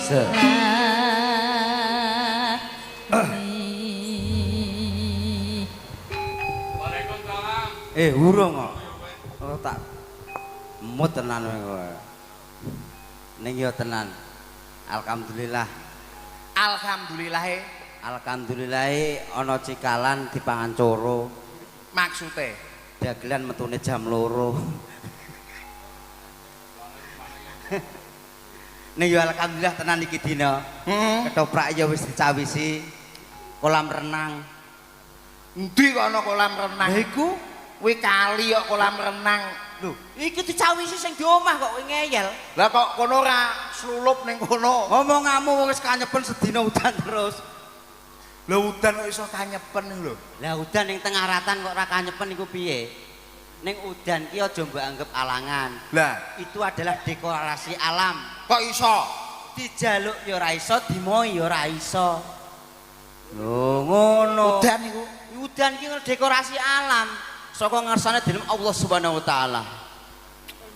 Se. Urung kok. Oh tak mut tenan kowe. Ning yo tenan. Alhamdulillah. Alhamdulillah. Alhamdulillah ana cikalan dipangan coro. Maksude dagelan metune jam 2. Ning yo alhamdulillah tenan iki dina. Ketoprak ya wis dicawisi kolam renang. Endi kok ana kolam renang? Lha iku kuwi kali kok kolam renang. Lho, iki dicawisi sing di omah kok ngeyel. Lah kok kono ora slulup ning kono? Omonganmu wong wis kanyepen sedina udan terus. Lah udan kok iso kanyepen lho. Lah udan ning tengah ratan kok ora kanyepen iku piye? Ning udan ki aja mbok anggap alangan. Lah, itu adalah dekorasi alam. Kok iso? Dijaluk ya ora iso, dimohi ya ora iso. Lho ngono. Udan iku. Udan ki dekorasi alam. Saka ngarsane dening Allah Subhanahu wa taala.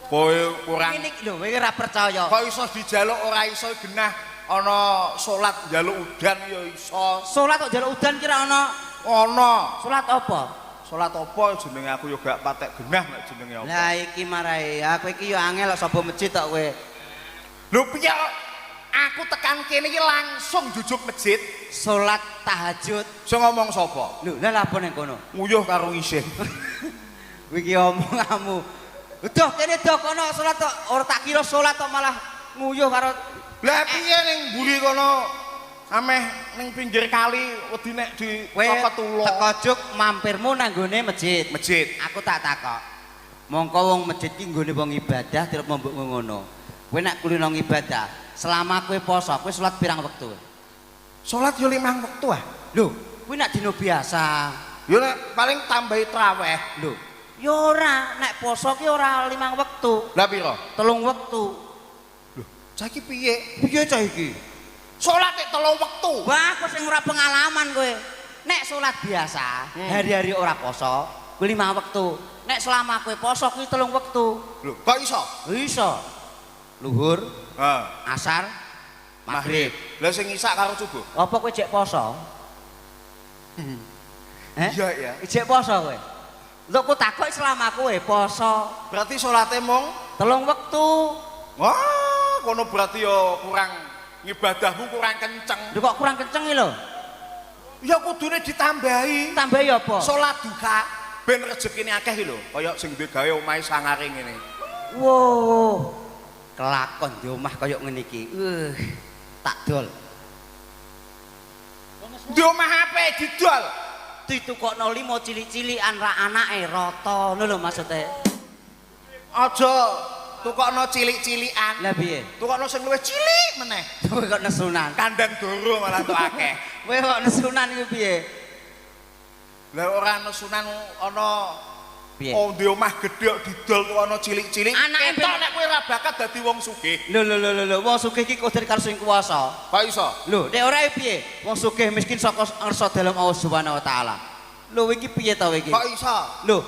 Kowe kurang ngene iki lho, kowe ora percaya. Kok iso dijaluk ora iso genah ana salat njaluk udan ya iso. Salat kok njaluk udan kira ana? Ana. Salat apa? Salat apa jenenge aku ya gak patek genah nek jenenge apa. Lah iki marahi, aku iki ya angel kok sapa masjid tok kowe. Lho piye kok aku tekan kene iki langsung jujuk masjid salat tahajud. Sing ngomong sapa? Lho, lha apa ning kono? Nguyuh karo ngisih. Kowe iki omonganmu. Duh kene doh kono salat tok ora tak kira salat tok malah nguyuh karo. Lah piye ning mburi kono ameh ning pinggir kali wedi nek di copot ulo. Teko juk mampirmu nang nggone masjid. Masjid. Aku tak takok. Mongko wong masjid ki nggone wong ibadah terus mbok ngono. Kowe nek kulino ibadah, selama kowe poso, kowe salat pirang wektu? Salat yo 5 wektu ah. Lho, kuwi nek dina biasa. Yo nek paling tambahi traweh. Lho, yo ora, nek poso ki ora 5 wektu. Lah pira? 3 wektu. Lho, saiki piye? Piye cah iki? Salat nek 3 wektu. Wah, aku sing ora pengalaman kowe. Nek salat biasa, hari-hari ora poso, kuwi 5 wektu. Nek selama kowe poso kuwi 3 wektu. Lho, kok iso? Iso. Luhur, heeh, asar, maghrib. Lah sing isak karo subuh. Apa kowe jek poso? Iya ya. Jek poso kowe. Lho kok takok selama kowe poso. Berarti salate mung 3 wektu. Wah, kono berarti yo kurang ngibadahmu kurang kenceng. Lho kok kurang kenceng iki lho? Ya kudune ditambahi. Tambahi apa? Salat duha ben rezekine akeh iki lho, kaya sing duwe gawe omahe sangare ngene. Wow. Kelakon di omah kaya ngene iki. Tak dol. Di omah ape didol? Ditukokno 5 cilik-cilikan ra anake rata ngono lho maksude. Aja tukokno cilik-cilikan. Lah piye? Tukokno sing luwih cilik meneh. Kowe kok nesunan. Kandang doro malah tok akeh. Kowe kok nesunan iku piye? Lah ora nesunan ana piye? Oh, di omah gedhe kok didol kok ana cilik-cilik. Anake ketok nek kowe ora bakat dadi wong sugih. Lho lho lho lho, wong sugih iki kudu karo sing kuwasa. Kok iso? Lho, nek ora piye? Wong sugih miskin saka ngersa dalem Allah Subhanahu wa taala. Lho iki piye ta iki? Kok iso? Lho,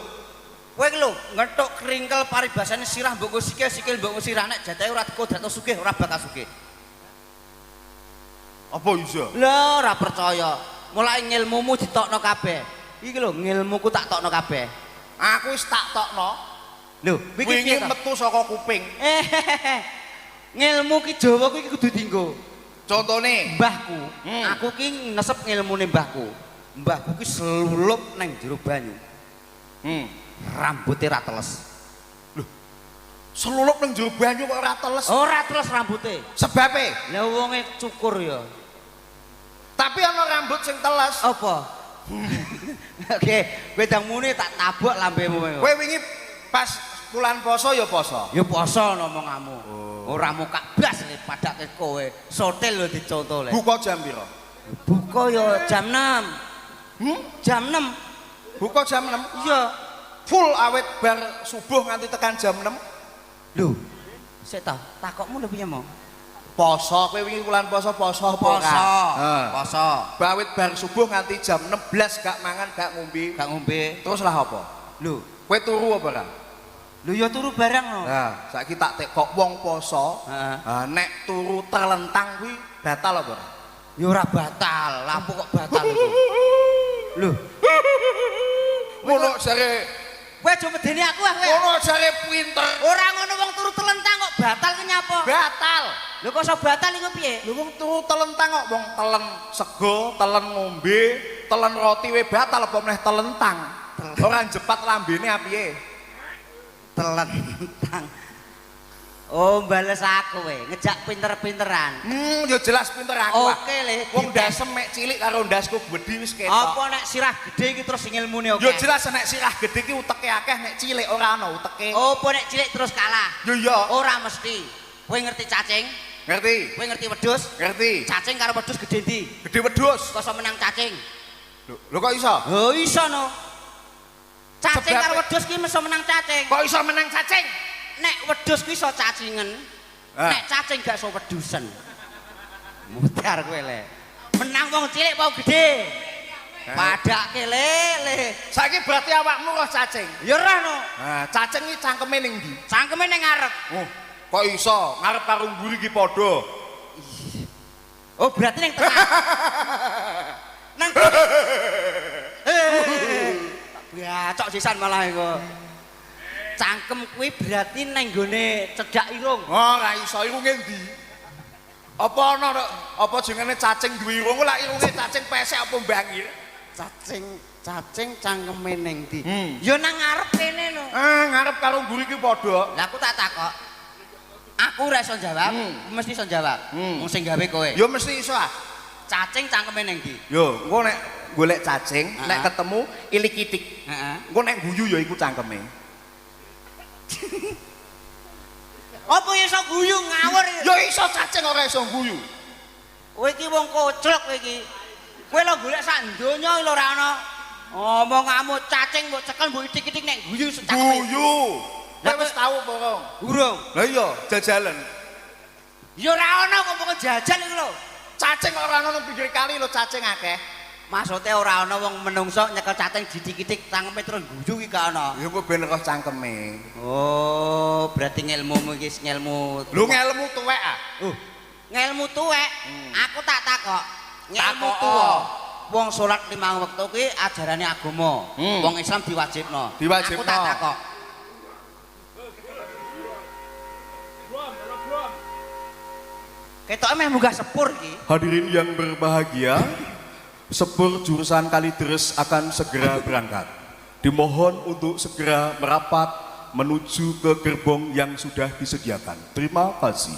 kowe iki lho ngetuk kringkel paribasane sirah mbok nggo sikil, sikil mbok nggo sirah nek jatahe ora dikodrato sugih ora bakal sugih. Apa iso? Lho, ora percaya. Mulai ngilmumu ditokno kabeh. Iki lho ngilmuku tak tokno kabeh. Aku wis tak tokno. Lho, wingi metu saka kuping. Ngilmu ki Jawa kuwi kudu dienggo. Contone mbahku, aku ki nesep ngilmune mbahku. Mbahku ki selulup nang jero banyu. Rambute ra teles. Lho, selulup nang jero banyu kok ora teles? Ora teles rambute. Sebabe? Lah wonge cukur ya. Tapi ana rambut sing teles. Apa? Oke, kowe ndang muni tak tabok lambemu. Kowe wingi pas bulan poso ya poso? Ya poso ngomonganmu. Oh. Ora muka blas le padake kowe. Sotel lho dicontoh le. Buka jam pira? Buka ya jam 6. Jam 6. Buka jam 6? Iya. Full awet bar subuh nganti tekan jam 6. Lho, sik ta, takokmu lho piye mau? Poso, kowe wingi wulan poso poso apa ora? Poso. Poso. Bawit bar subuh nganti jam 16 gak mangan, gak ngombe. Gak ngombe. Terus lah apa? Lho, kowe turu apa ora? Lho ya turu bareng no. Nah, saiki tak tekok wong poso. Heeh. Ha nek turu terlentang kuwi batal apa ora? Ya ora batal, lampu kok batal iku. Lho, Ngono jare, kowe aja medeni aku ah kowe. ngono jare pinter. Ora ngono wong turu telentang kok batal ki nyapa? Batal. Lho kok iso batal iku piye? Lho wong turu telentang kok wong telen sego, telen ngombe, telen roti we batal apa meneh telentang. Ora jepat lambene apiye? Telentang. Oh, bales aku kowe, ngejak pinter-pinteran. Ya jelas pinter aku. ah. Oke le. Wong ndasem mek cilik karo ndasku gedhi wis ketok. Apa nek sirah gedhe iki terus ngilmune oke? Ya jelas nek sirah gedhe ki uteke akeh, nek cilik ora ana uteke. Apa nek cilik terus kalah? Ya iya. Ora mesti. Kowe ngerti cacing? Ngerti? Kowe ngerti wedhus? Ngerti. Cacing karo wedhus gedhe ndi? Gedhe wedhus. Kok iso menang cacing? Lho kok iso? Oh iso no. Cacing Sebab- karo wedhus ki iso menang cacing. Kok iso menang cacing? Nek wedhus ki iso cacingen. Ah. Nek cacing gak iso wedusen. Mutar kowe le. Menang wong cilik apa gedhe? Padake le le. Saiki berarti awakmu roh cacing. Ya ora no. Nah, cacing iki cangkeme ning ndi? Cangkeme ning ngarep. Oh, kok iso? Ngarep karo mburi iki padha. Oh, berarti ning tengah. Nang bacok sisan malah iku. Cangkem kuwi berarti neng gone cedhak irung. Oh, ora iso irunge ndi? Apa ana apa jenenge cacing duwe irung? Lah irunge cacing pesek apa mbangir? Cacing cangkeme ning ndi? Hmm. Ya nang ngarep kene no. Ah, ngarep karo mburi iki padha. Lah aku tak takok. Aku ora iso jawab, mesti iso jawab. Wong sing gawe kowe. Ya mesti iso ah. Cacing cangkeme ning ndi? Yo, engko nek golek cacing, nek ketemu ilik-itik. Heeh. Engko nek guyu ya iku cangkeme. Apa iso guyu ngawur? Ya iso cacing ora iso guyu. Kowe iki wong koclok kowe iki. Kowe lho golek sak donya lho ora ana. Omonganmu cacing mbok cekel mbok itik-itik nek guyu cangkeme. Guyu. Lah Kowe wis tau apa ora? Urung. Lah iya, jajalan. Ya ora ana kok mbok jajal iku lho. Cacing ora ana nang pinggir kali lho cacing akeh. Maksude ora ana wong menungso nyekel cacing didik-idik cangkeme terus guyu iki gak ana. Ya engko ben roh cangkeme. Oh, berarti ngelmumu iki ngelmu. Lho ngelmu tuwek ah. Ngelmu tuwek. Aku tak takok. Ngelmu Takok. tuwa. Wong salat 5 wektu kuwi ajarane agama. Wong Islam diwajibno. Diwajibno. Aku tak takok. Ketoke meh munggah sepur iki. Hadirin yang berbahagia, sepur jurusan Kalideres akan segera berangkat. Dimohon untuk segera merapat menuju ke gerbong yang sudah disediakan. Terima kasih.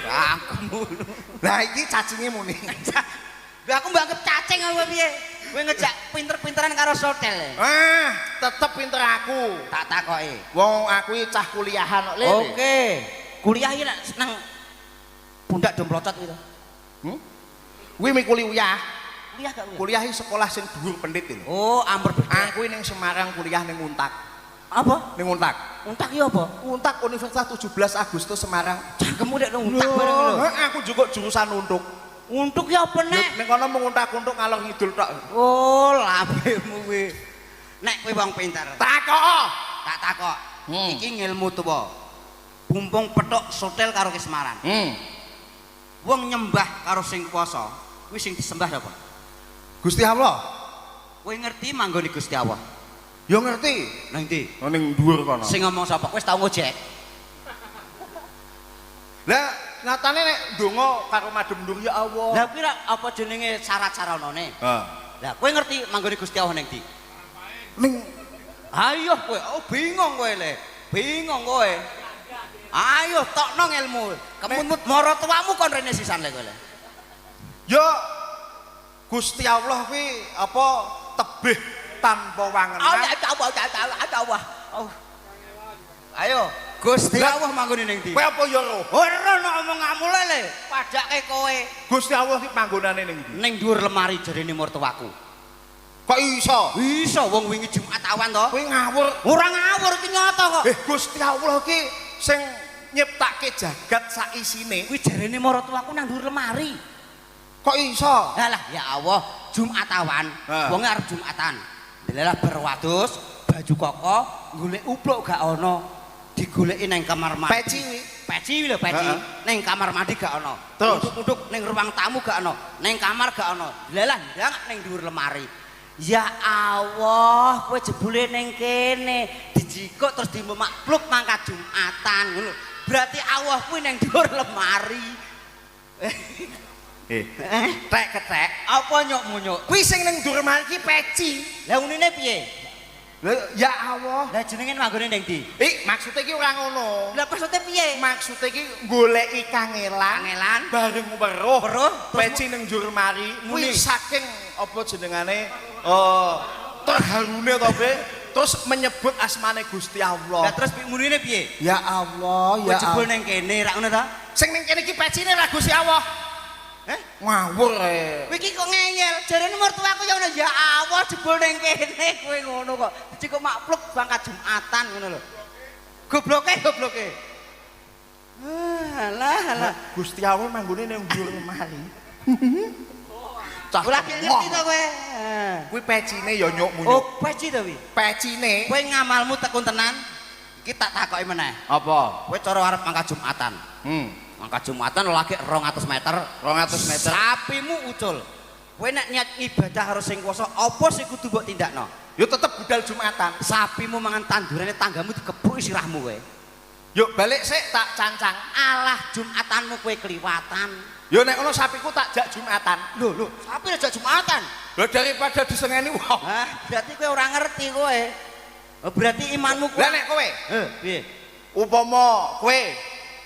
Cangkemmu. Lah iki cacinge muni. Lah aku mbok anggap cacing apa piye? Kowe ngejak pinter-pinteran karo sotel. Ah, tetep pinter aku. Tak takoki. Wong aku iki cah kuliahan kok, Le. Oke. Kuliah iki nang pundak dom locot kuwi to. Kuwi mikuli uyah. Kuliah gak kuwi? Kuliah iki sekolah sing dhuwur pendhit lho. Oh, amper bedhek. Aku ning Semarang kuliah ning Untak. Apa? Ning Untak. Untak iki apa? Untak Universitas 17 Agustus Semarang. Cangkemmu nek nang untak bareng lho. Heeh, aku juga jurusan untuk. Untuk ki apa nek? Ning kono mung untak-untuk ngalor ngidul tok. Oh, lambemu kuwi. Nek kowe wong pinter. Takok. Tak takok. Iki ngilmu tuwa. Bumpung pethuk sotel karo Kismaran. Wong nyembah karo sing kuwasa, kuwi sing disembah sapa? Gusti Allah. Kowe ngerti manggone Gusti Allah? Ya ngerti. Nang ndi? Ning dhuwur kono. Sing ngomong sapa? Kowe wis tau ngojek? Lah nyatane nek ndonga karo madhep ndur ya Allah. Lah kuwi apa jenenge syarat-saranane? Heeh. Lah kowe ngerti manggone Gusti Allah ning ndi? Ning Ayo kowe, oh bingung kowe le. Bingung kowe. Ayo tokno ngelmu. Kemunut maratuwamu kon rene sisan le kowe le. Ya Gusti Allah kuwi apa tebih tanpa wangenan. Allah. Ayo Gusti Allah manggone ning ndi? Kowe apa ya roh? Ora ono omonganmu le. Padake kowe. Gusti Allah ki panggonane ning ndi? Ning dhuwur lemari jarene mertuaku. Kok iso? Iso wong wingi Jumat awan to. Kowe ngawur. Ora ngawur iki nyata kok. Gusti Allah ki sing nyiptake jagat sak isine. Kuwi jarene maratuwaku nang dhuwur lemari. Kok iso? Lah ya Allah, Jumat awan, wonge arep Jumatan. Delalah berwadus, baju koko, golek upluk gak ono. Digoleki nang kamar mandi. Peci wi. Peci lho, peci. Heeh. Neng kamar mandi gak ono. Terus? Nduk-nduk neng ruang tamu gak ono. Neng kamar gak ono. Delalah ndang neng dhuwur lemari. Ya Allah, kowe jebule neng kene dijikuk terus dimemakpluk mangkat Jumatan ngono. Berarti Allah kuwi neng dhuwur lemari. Eh, tek ketek. Apa nyok munyuk? Kuwi sing ning dhuwur lemari ki peci. Lah unine piye? Lha ya Allah. Lah jenenge manggone ning ndi? Eh, maksudnya ki ora ngono. Lah maksudnya piye? Maksudnya ki goleki kangelan, Kangelan. Bareng weruh, Weruh, terus peci ning dhuwur lemari. Kuwi Muni. Saking apa jenengane terharune to, Be? Terus menyebut asmane Gusti Allah. Lah terus munine piye? Ya Allah, Kowe ya jebul Allah. ning kene rak ngono ta? Sing ning kene iki pecine ra Gusti Allah. Eh? Ngawur e. Kowe iki kok ngeyel. Jarene mertuaku ya ngono, ya Allah jebul ning kene kowe ngono kok. Dicikuk makpluk bangkat Jumatan ngono lho. Gobloke gobloke. Ah, alah alah. Gusti Allah manggone ning dhuwur lemari. Cah. Ora ngerti to kowe. Kuwi pecine ya nyuk munyuk. Oh, peci to kuwi. Pecine. Kowe ngamalmu tekun tenan. Iki tak takoki meneh. Apa? Kowe cara arep mangkat Jumatan. Mangkat Jumatan lagi 200 meter. 200 meter. Sapimu ucul. Kowe nek niat ibadah karo sing kuwasa, apa sing kudu mbok tindakno? Yo tetep budal Jumatan. Sapimu mangan tandurane tanggamu dikebuki sirahmu kowe. Yuk balik sik tak cancang. Alah Jumatanmu kowe kliwatan. Yo nek ngono sapiku tak jak Jumatan. Lho lho, sapi jak Jumatan. Lho daripada disengeni wong. Hah, berarti kowe ora ngerti kowe. Oh, berarti imanmu Lah kurang. nek kowe, Piye? Upama kowe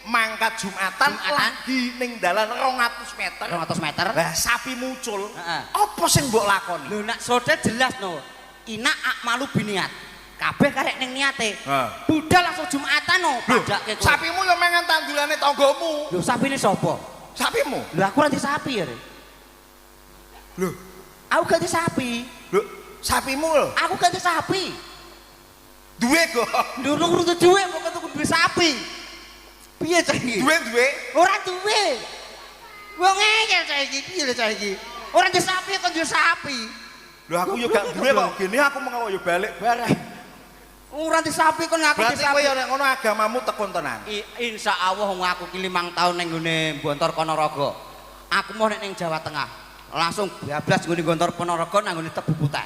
mangkat Jumatan, Jumatan. Lagi ning dalan 200 meter. 200 meter. Lah sapi muncul. Heeh. Apa sing mbok lakoni? Lho nek sodet jelas no. Ina akmalu biniat. Kabeh karek ning niate. Heeh. Budal langsung Jumatan no, Lho, padake kowe. sapimu yo mangan tandurane tanggamu. Lho sapine sapa? Sapimu? Lho aku ora sapi ya. Re. Lho, Aku gak di sapi. lho, sapimu lho. Aku gak di sapi. Duwe kok. Lho urung duwe kok tuku duwe sapi. Piye cah iki? Duwe-duwe. Ora duwe. Wong ngeyel cah iki, piye lho cah iki? Ora duwe sapi kok duwe sapi. Lho aku yo gak duwe kok. Gini aku mengko yo balik bareng. Ora duwe sapi kon ngaku duwe Berarti kowe sapi. yo nek ngono agamamu tekun tenan. Insya Allah wong aku ki 5 tahun ning nggone Bontor Ponorogo. Aku mau nek ning Jawa Tengah. Langsung bablas nggone Gontor Ponorogo nang nggone Tebu Putih.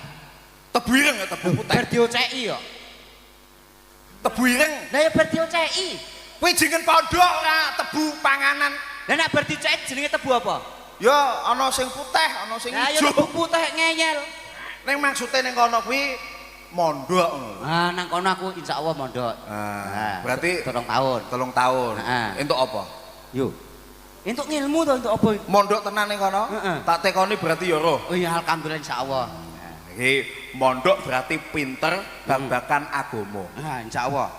Tebu ireng ya tebu putih. Bar dioceki yo. Tebu ireng. Lah ya bar dioceki. Kuwi jeneng pondok ora tebu panganan. Lah nek bar dioceki jenenge tebu apa? Ya ana sing putih, ana sing Lah ya ijo. tebu putih ngeyel. Ning maksude ning kono kuwi mondok ngono. Ah nang kono aku insya Allah mondok. Ah, berarti 3 tahun. 3 tahun. Heeh. Entuk apa? Yo. Entuk ngilmu to entuk apa? Mondok tenan ning kono? Heeh. Tak tekoni berarti ya roh. Oh iya alhamdulillah insya Allah. Iki mondok berarti pinter babakan agama. Nah, insya Allah.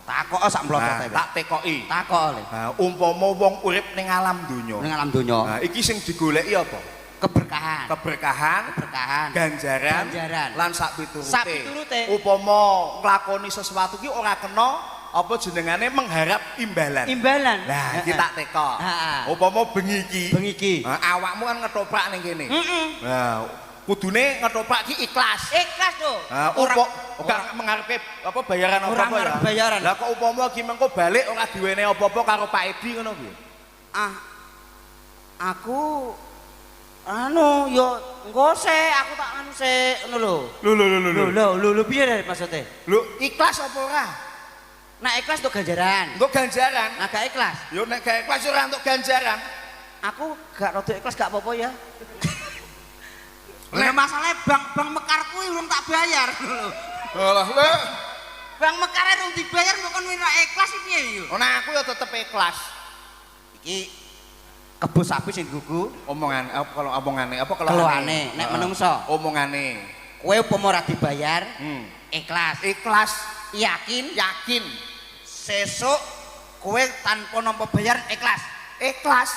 Takok sak mlotote. Nah, tak tekoki. Takok le. Nah, umpama wong urip ning alam donya. Ning alam donya Nah, iki sing digoleki apa? Keberkahan. Keberkahan, Keberkahan. ganjaran, Ganjaran. lan sak piturute. Sak piturute. Upama nglakoni sesuatu ki ora kena apa jenengane mengharap imbalan. Imbalan. Lah, iki tak teko. Heeh. Upama bengi iki, Bengi iki. nah, awakmu kan ngetoprak ning kene. Heeh. Nah, kudune ngetoprak ki ikhlas. Ikhlas to. Nah, Ora ora mengharapke apa bayaran Ora apa-apa ya. ngarep bayaran. Lah kok upama ki mengko balik ora diwenehi apa-apa karo Pak Edi ngono piye? Ah aku anu yo engko sik aku tak anu sik ngono lho. Lho lho lho Lho lho lho lho piye deh maksudnya? Lho ikhlas apa ora? Nek ikhlas untuk ganjaran. Untuk ganjaran. Nah gak ikhlas. Yo nek gak ikhlas ora untuk ganjaran. Aku gak rada ikhlas gak apa-apa ya. Nek masalahnya bank Mekar kuwi urung tak bayar lho. Alah lho. Bank Mekare urung dibayar kok kon ora ikhlas iki piye yo? Nah aku ya tetep ikhlas. Iki kebo sapi sing gugu Omongan apa kalau omongane apa kalau keluhane nek menungso. Omongane. Kowe upama ora dibayar, ikhlas. Ikhlas, Yakin yakin, sesuk kowe tanpa nampa bayar ikhlas. Ikhlas.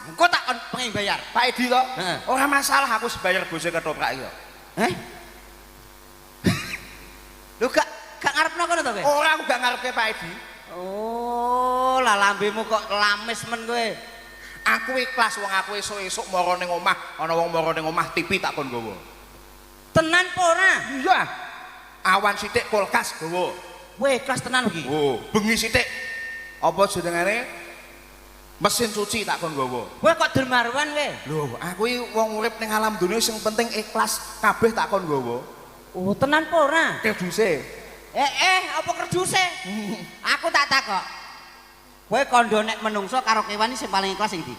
Engko tak kon pengen bayar. Pak Edi to? Heeh. Ora masalah aku sebayar bose ketoprak iki. Heh? Lho gak ngarepno kono to kowe? Ora aku gak ngarepke Pak Edi. Oh, lah lambemu kok lamis men kowe. Aku ikhlas wong aku esuk-esuk mara ning omah, ana wong mara ning omah TV tak kon nggawa. Tenan apa ora? Iya. Awan sithik kulkas gawa. Kowe ikhlas tenan iki. Oh, bengi sithik apa jenengane mesin cuci tak kon gawa. Kowe kok dermarwan kowe? Lho, aku iki wong urip ning alam donya sing penting ikhlas kabeh tak kon gawa. Oh, tenan apa ora? Kerduse. Apa kerduse? Aku tak takok. Kowe kandha nek menungso karo kewan iki sing paling ikhlas sing ndi?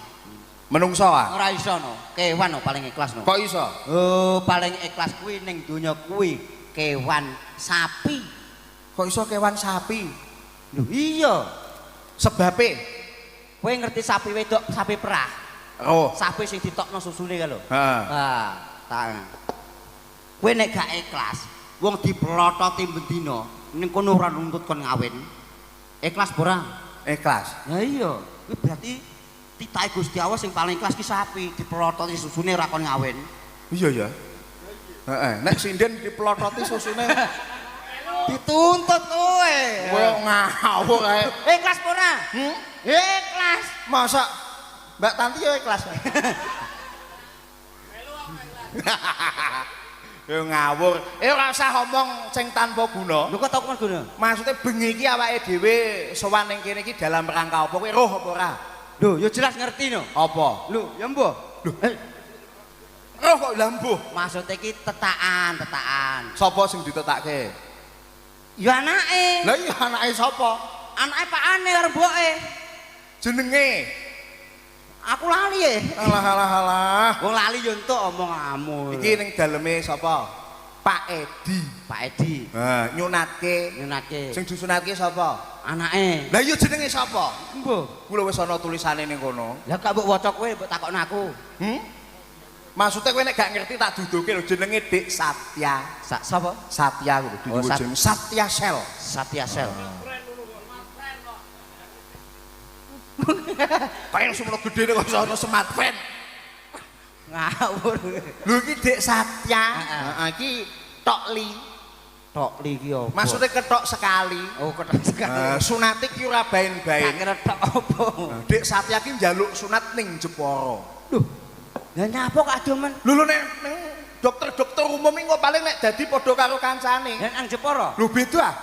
Menungso ah. Ora iso no. Kewan no paling ikhlas no. Kok iso? Oh, paling ikhlas kuwi ning donya kuwi kewan sapi. Kok iso kewan sapi? Lho iya. Sebabe? Kowe ngerti sapi wedok, sapi perah? Oh. Sapi sing ditokno susune kae lho. Heeh. Ah, tak. Kowe nek gak ikhlas, wong diplototi bendina ning kono ora nuntut kon ngawin. Ikhlas apa ora? Ikhlas. Lah iya, kuwi berarti titahe Gusti Allah sing paling ikhlas ki sapi, diplototi susune ora kon ngawin. Iya ya. Heeh, nek sinden diplototi susune Dituntut kowe. kowe ngawur ae. Ikhlas apa ora? Hmm? Ikhlas. Masa Mbak Tanti ya ikhlas. Ya ngawur. Ora usah ngomong sing tanpa guna. Lho kok tau kon guna? Maksudnya bengi iki awake dhewe sowan ning kene iki dalam rangka apa kowe roh apa ora? Lho, ya jelas ngerti no. Apa? Lho, ya mbuh. Lho, roh kok lha mbuh. Maksudnya iki tetakan, tetakan. Sapa sing ditetakke? Ya anake. Lah iya anake sapa? Anake pakane karo mboke. Jenenge. Aku lali e. Alah alah alah. Wong lali yo entuk omonganmu. Iki ning daleme sapa? Pak Edi. Pak Edi. Ha, nyunatke. Nyunatke. Sing disunatke sapa? Anake. Lah iya jenenge sapa? Mbuh. Kuwi lho wis ana tulisane ning kono. Lah kok mbok waca kowe mbok takokno aku. Hmm? Maksudnya kowe nek gak ngerti tak duduke lho jenenge Dik Satya. Sapa? Satya kuwi Oh, dudu jeneng Satya Sel. Satya Sel. Kayak semono gedene kok iso ana smartphone. Ngawur. Lho iki Dik Satya. Heeh. Heeh, iki tok li. Tok li iki apa? Maksudnya ketok sekali. Oh, ketok sekali. Sunate ki ora bain-bain. Tak kira tok apa. Dik Satya ki njaluk sunat ning Jepara. Lho. Lah nyapa kok adomen? Lho lho nek ning dokter-dokter umum iki kok paling nek dadi padha karo kancane. Lah nang Jepara? Lho beda ah.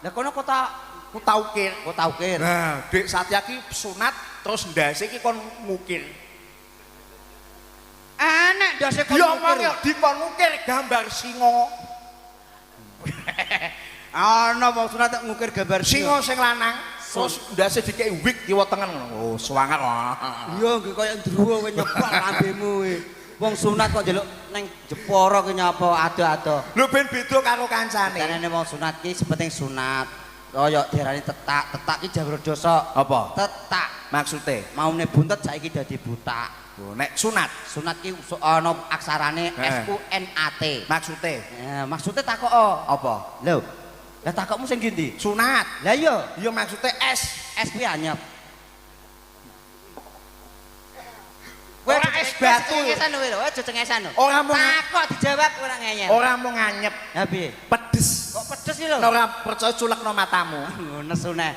Lah kono kota Kota Ukir. Kota Ukir. Nah, Dik Satya ki sunat terus ndase ki kon ngukir. Enek ndase kon Dia omong ya dikon ngukir gambar singa. Ana wong sunat ngukir gambar Singa sing lanang terus ndase dikeki wig kiwa tengen ngono. Oh, suwangar. Iya nggih kaya ndruwo kowe nyepak lambemu kowe. Wong sunat kok njaluk ning Jepara ki nyapa ado-ado. Lho ben beda karo kancane. Karene wong sunat ki sepenting sunat. Kaya diarani tetak, tetak ki jawro dosa. Apa? Tetak. Maksude? Maune buntet saiki dadi butak. Oh, nek sunat, sunat ki ana aksarane S U N A T. Maksude? Maksude takok apa? Lho. Lah takokmu sing ndi? Sunat. Lah iya. Iya maksude S. S kuwi anyep. Ora es batu. Cengesan kowe lho, aja cengesan lho. Ora mung takok dijawab ora ngeyel. Ora mung anyep. Lah piye? Pedes. Kok pedes iki lho? Nek ora percaya culekno matamu. Nesu neh.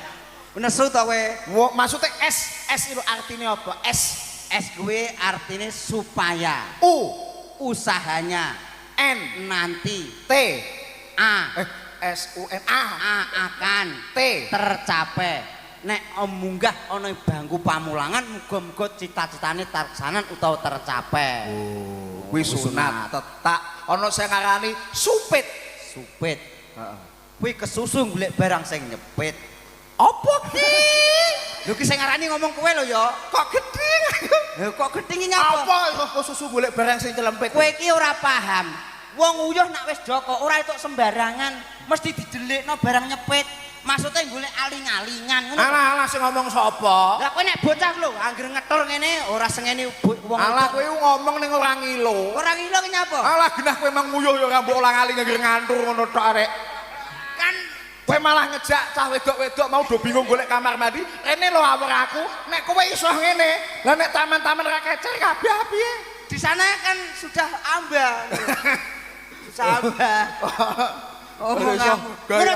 Nesu to kowe? Wo, maksude S, S itu artine apa? S. S kuwi artine supaya. U, usahanya. N, nanti. T, A. S U N A. A akan T, tercapai. Nek munggah ana ing bangku pamulangan muga-muga cita-citane tarsanan utawa tercapai. Oh, kuwi sunat tetak. Ana sing ngarani supit. Supit. Heeh. Kuwi kesusu golek barang sing nyepit. Apa ki? Lho ki sing ngarani ngomong kowe lho ya. Kok gedhing? Lho kok gedhing iki nyapa? Apa kok kesusu golek barang sing celempit? Kowe iki ora paham. Wong uyuh nak wis joko ora entuk sembarangan, mesti didelikno barang nyepit. Maksudnya golek aling-alingan ngono. Alah alah sing ngomong sapa? Lah kowe nek bocah lho, anggere ngetur ngene ora sengene wong. Alah kowe ngomong ning ora ngilo. Ora ngilo ki nyapa? Alah genah kowe emang nguyuh ya ora mbok ulang-aling anggere ngantur ngono tok arek. Kan kowe malah ngejak cah wedok-wedok mau do bingung golek kamar mandi. Rene lho awur aku, nek kowe iso ngene, lah nek taman-taman ra kecer kabeh piye? Di sana kan sudah amba. Sudah amba. Omonganmu. Ngono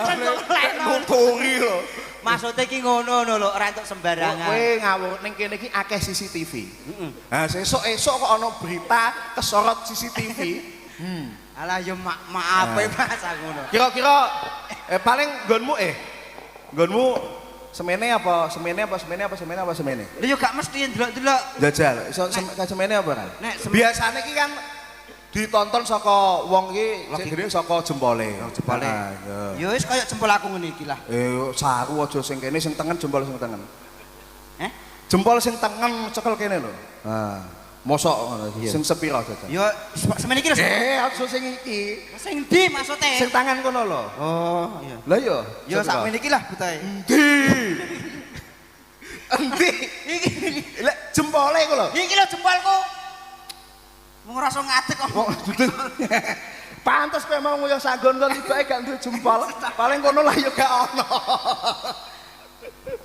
nuturi lho. Maksude iki ngono lho, ora entuk sembarangan. Kowe ngawur ning kene iki akeh CCTV. Heeh. Nah, sesuk esuk kok ana berita kesorot CCTV. Alah yo maaf e Mas aku ngono. Kira-kira paling nggonmu nggonmu semene apa semene apa semene apa semene apa semene? Lha yo gak mesti ndelok-ndelok. Jajal, iso semene apa ora? Biasane iki kan ditonton saka wong iki jenenge saka jempole. Jempole. Ah, Ya wis kaya jempol aku ngene iki lah. Saru aja sing kene sing tengen jempol sing tengen. Eh? Jempol sing tengen cekel kene lho. Ha. Mosok ngono sing sepira jajal? Ya semene iki lho. Aja sing iki. Sing ndi maksude? Sing tangan kono lho. Oh, iya. Lah iya. Ya sakmene iki lah butahe. Endi? Endi? Iki Lek jempole iku lho. iki lho jempolku. Mung ngrasa ngadeg kok. Pantes kowe mau nguyuh sagon kon tibake gak duwe jempol. Paling kono lah ya gak ono.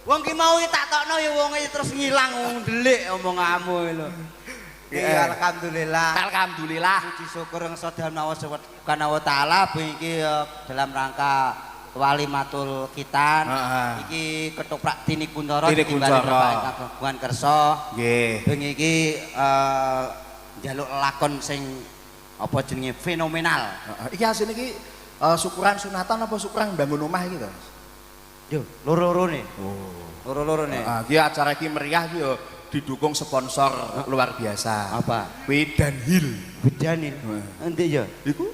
Wong ki mau tak tokno ya wonge terus ngilang wong ndelik omonganmu iki lho. Iya. Alhamdulillah. Alhamdulillah. Puji syukur yang sedaya subhanahu wa taala iki dalam rangka walimatul khitan. Iki ketoprak Tini Kuncoro Tini Kuncoro. Kagungan Kersa. Nggih. Bengi iki njaluk lakon sing apa jenenge fenomenal. Iki asline iki syukuran sunatan apa syukuran bangun omah iki to? Yo, loro-lorone. Oh. Loro-lorone. Iki acara iki meriah iki yo didukung sponsor luar biasa. Apa? Kuwi Danhil. Danhil. Endi ya? Iku.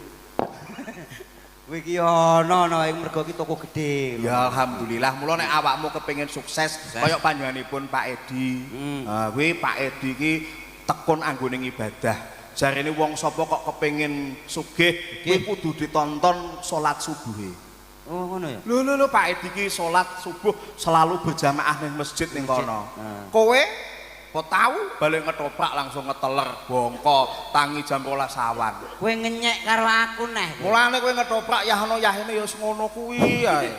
Kowe iki ana ana iku mergo iki toko gedhe. Ya alhamdulillah. Mula nek awakmu kepengin sukses kaya panjenenganipun Pak Edi. Ha kuwi Pak Edi iki tekun anggone ngibadah. Jarene wong sapa kok kepengin sugih kuwi kudu ditonton salat subuhe. Oh ngono ya. Lho lho lho Pak Edi iki salat subuh selalu berjamaah ning masjid ning kono. Kowe kok tau balik ngetoprak langsung ngeteler bongko tangi jam 12 awan. Kowe ngenyek karo aku neh. Mulane kowe ngetoprak yahno yahene ya wis ngono kuwi ae.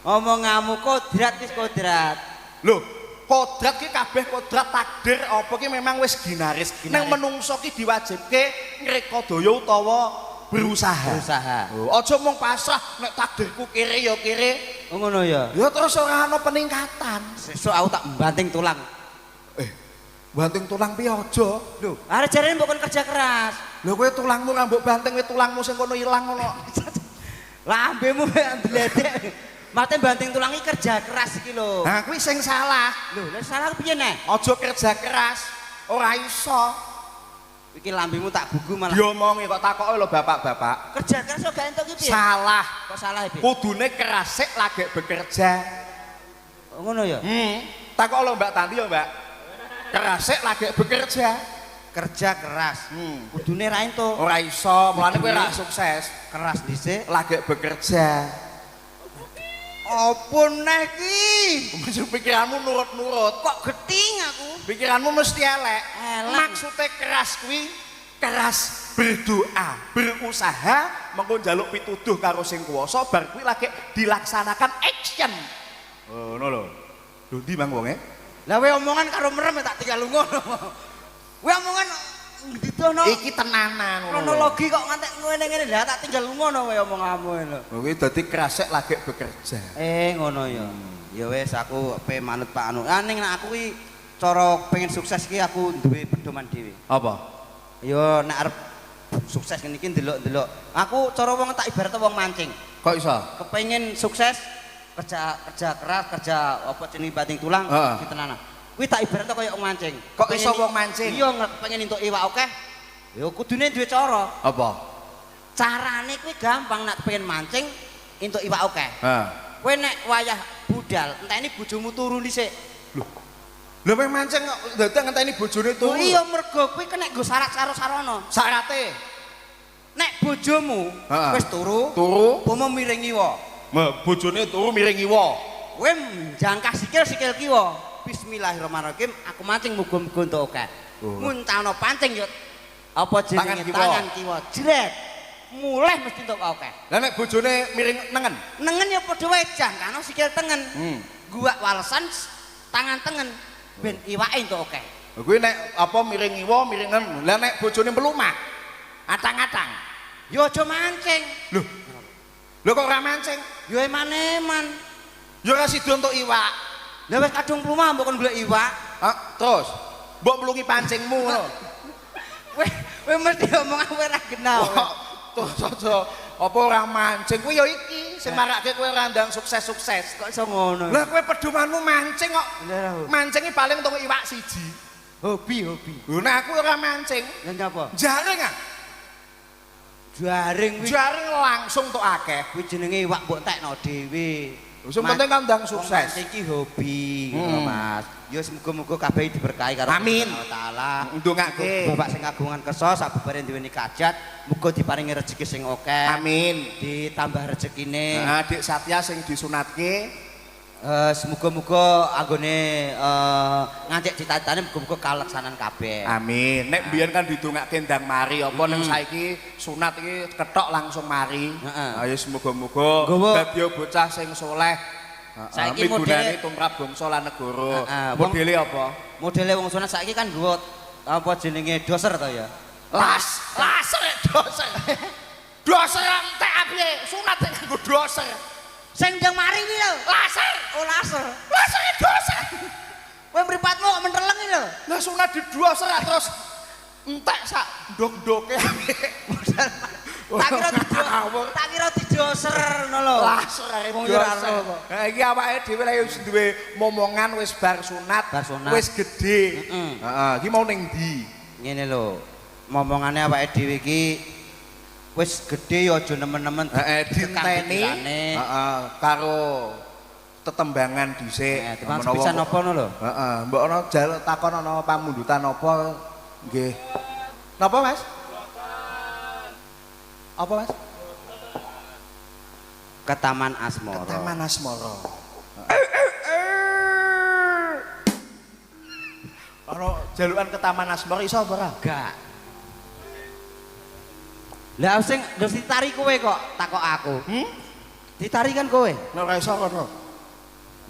Omonganmu kodrat wis kodrat. Lho, kodrat ki kabeh kodrat takdir apa ki memang wis ginaris. Nang menungso ki diwajibke ngrekodaya utawa berusaha. Berusaha. Oh, aja mung pasrah nek takdirku kere ya kere. Oh ngono ya. Ya terus ora ana peningkatan. Sesuk aku tak banting tulang. Banting tulang piye aja? Lho, arep jarene mbok kon kerja keras. Lho kowe tulangmu ra mbok banting, kowe tulangmu sing kono ilang ngono. Lambemu bledek. Mate banting tulang iki kerja keras iki lho. Nah, kuwi sing salah. Lho, lha salah piye neh? Aja kerja keras, ora iso. Iki lambemu tak gugu malah. Diomongi kok takoke lho bapak-bapak. Kerja keras kok gak entuk iki piye? Salah. Kok salah piye? Kudune keras sik lagek bekerja. Oh, ngono ya? Takok lho Mbak Tanti ya, Mbak. Keras sik lagek bekerja. Kerja keras. Kudune ra entuk. Ora iso, mulane kowe ra sukses. Keras dhisik lagek bekerja. Apa neh iki? Mesti pikiranmu nurut-nurut. Kok geting aku? Pikiranmu mesti elek. Elek. Maksude keras kuwi keras berdoa, berusaha mengko njaluk pituduh karo sing kuwasa bar kuwi lagi dilaksanakan action. Oh, ngono lho. Lho ndi Mang wonge? Lah kowe omongan karo merem tak tinggal lunga. Kowe omongan didono. Iki tenanan ngono. Kronologi kok ngantek ngene-ngene lah tak tinggal lunga no kowe omonganmu lho. Kuwi dadi krasek lagi bekerja. Ngono ya. Ya wis aku pe manut Pak Anu. Ah ning nek aku ki cara pengen sukses ki aku duwe pedoman dhewe. Apa? Ya nek arep sukses ngene iki ndelok-ndelok. Aku cara wong tak ibarat wong mancing. Kok iso? Kepengin sukses kerja keras, kerja apa jenenge banting tulang ditenanan. Kuwi tak ibaratno kaya wong mancing. Kok iso wong mancing? Iya, pengen entuk iwak akeh. Ya kudune duwe cara. Apa? Carane kuwi gampang nek pengen mancing entuk iwak akeh. Heeh. Kowe nek wayah budal, enteni bojomu turu dhisik. Lho. Lho kowe mancing kok dadak ngenteni bojone turu? Iya, mergo kuwi kena nggo syarat karo sarana. Syarate? Nek bojomu wis turu, turu, umpama miring ngiwa. Bojone turu miring ngiwa. Kowe njangkah sikil sikil kiwa. Bismillahirrahmanirrahim, aku mancing muga-muga entuk akeh. Nguncalno pancing yo apa jenenge tangan kiwa. Jret. Mulih mesti entuk akeh. Lah nek bojone miring nengen? Nengen ya padha wae jangkano sikil tengen. Guwak walesan tangan tengen ben iwake entuk akeh. Kuwi nek apa miring ngiwa miring nengen. Lah nek bojone mlumah atang-atang. Ya aja mancing. Lho. Lho kok ora mancing? Ya eman-eman. Ya ora sida entuk iwak. Lah wis kadung mlumah mbok kon golek iwak. Hah, terus mbok mlungi pancingmu ngono. Kowe mesti omong aku ora genah. Terus aja apa ora mancing kuwi ya iki sing marake kowe ora ndang sukses-sukses. Kok iso ngono? Lah kowe pedomanmu mancing kok. Lah, Mancinge paling entuk iwak siji. Hobi, hobi. Lho nek aku ora mancing, Lah nyapa? jaring ah. Jaring kuwi. Jaring langsung tok akeh. Kuwi jenenge iwak mbok tekno dhewe. Sing penting kan ndang sukses. Mancing iki hobi ngono, Mas. Ya semoga-moga kabeh diberkahi karo Amin. Allah Taala. Ndongake. Bapak sing kagungan kersa sabubare duweni kajat, muga diparingi rezeki sing akeh. Amin. Ditambah rezekine. Nah, Dik Satya sing disunatke Semoga-moga anggone ngancik cita-citane muga-muga kaleksanan kabeh. Amin. Nek mbiyen kan didongake ndang mari apa ning saiki sunat iki ketok langsung mari. Heeh. Ayo semoga-moga dadi bocah sing soleh. Saiki migunani modele tumrap bangsa lan negara. Heeh, Modele apa? Modele wong sunat saiki kan nggo apa jenenge doser to ya? Las, laser doser. Doser entek piye? Sunat sing nganggo doser. Sing ndang mari kuwi lho. Laser. Oh laser. Laser doser. Kowe mripatmu kok menteleng iki lho. Lah sunat di doser terus entek sak ndok-ndoke. Tak kira tak kira didoser ngono lho. Laser arep Wong ya ora ero kok. Lah iki awake dhewe lha wis duwe momongan wis bar sunat, wis gedhe. Heeh, iki mau ning ndi? Ngene lho. Momongane awake dhewe iki wis gedhe ya aja nemen-nemen Heeh, dinteni. Heeh, karo tetembangan dhisik. Heeh, pisan apa ngono lho? Heeh, mbok ana jaluk takon ana pamundutan apa nggih. Napa, Mas? Apa, Mas? Ke Taman Asmara. Ke Taman Asmara. Ana jalukan ke Taman Asmara iso apa ora? Gak. Lah sing terus ditari kowe kok takok aku. Ditari kan kowe? Nek ora iso kono.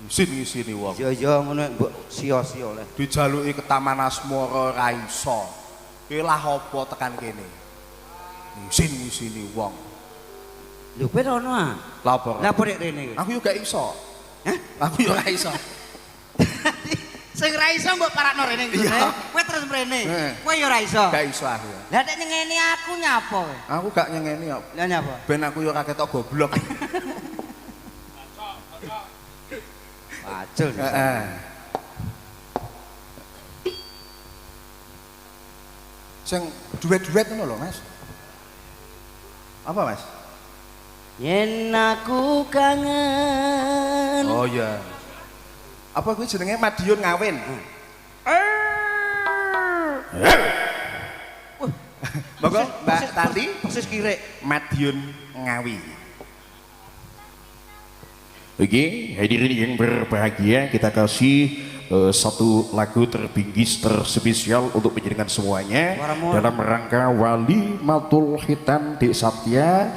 Isin-isini wong. Iya iya ngono mbok sia-sia le. Dijaluki ke Taman Asmara ora iso. Lah apa tekan kene? Isin-isini wong. Lho kowe rono ah. Lah apa? Lah apa nek rene kowe? Aku yo gak iso. Hah? Aku yo ora iso. Sing ra iso mbok parakno rene nggone. Kowe terus mrene. Kowe yo ora iso. Gak iso aku. Lah nek nyengeni aku nyapa kowe? Aku gak nyengeni kok. Lah nyapa? Ben aku yo ora ketok goblok. Pacul. Heeh. Sing duet-duet ngono lho, Mas. Apa, Mas? Yen aku kangen. Oh iya. Apa kuwi jenenge Madiun Ngawin? Monggo Mbak Tanti persis kirek Madiun Ngawi. Oke, hadirin yang berbahagia, kita kasih satu lagu terbinggis terspesial untuk penjenengan semuanya dalam rangka Wali Matul Khitan Dik Satya.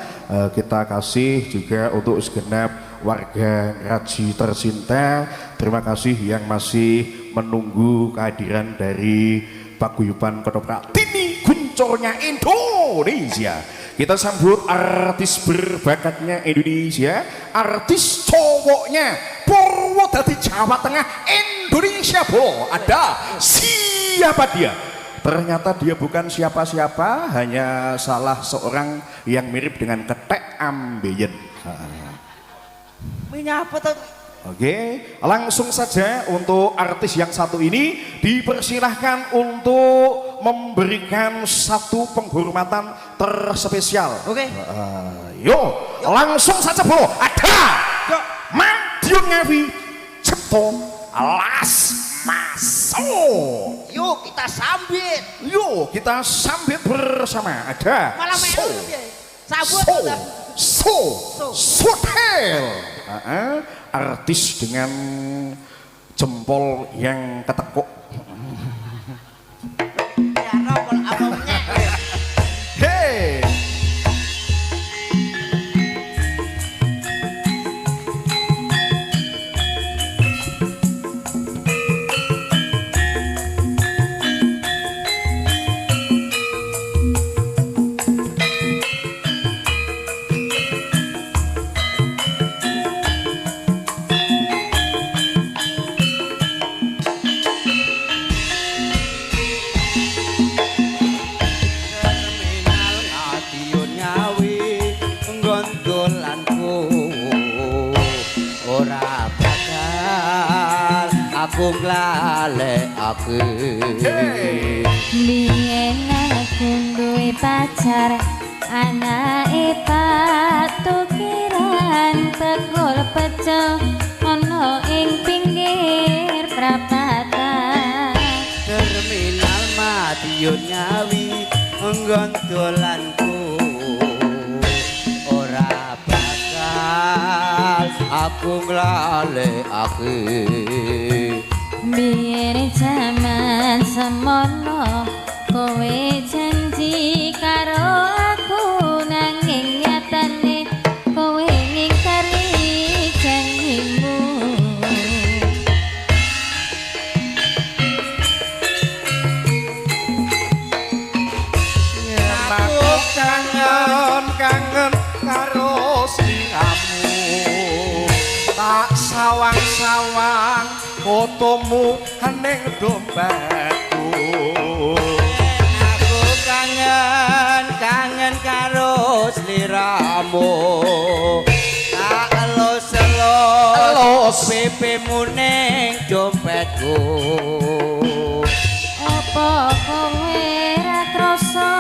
Kita kasih juga untuk segenap warga Raji tercinta. Terima kasih yang masih menunggu kehadiran dari Paguyuban Ketoprak Tini Guncornya Indonesia. Kita sambut artis berbakatnya Indonesia, artis cowoknya Purwodadi Jawa Tengah Indonesia Bolo. Ada siapa dia? Ternyata dia bukan siapa-siapa, hanya salah seorang yang mirip dengan ketek ambeien. Menyapa tuh? Oke, langsung saja untuk artis yang satu ini dipersilahkan untuk memberikan satu penghormatan terspesial. Oke. Yo, langsung saja bro. Ada Madiun Ngawi Cipto Las Masuk. Yuk kita sambit. Yuk kita sambit bersama. Ada Malah So, Sambut. So, Sotel. Artis dengan jempol yang ketekuk. Hey. bakal aku nglalekake. Biyen aku duwe pacar anake patukiran tegul pecel ana ing pinggir prapatan. Terminal Madiun Ngawi nggon dolanku ora bakal aku nglalekake. Biyen jaman semono kowe janji karo aku nanging nyatane kowe ngingkari janjimu. Aku kangen kangen karo sliramu, tak sawang-sawang fotomu ning dompetku. Aku kangen kangen karo sliramu, tak elus-elus pipimu ning dompetku. Apa kowe ra krasa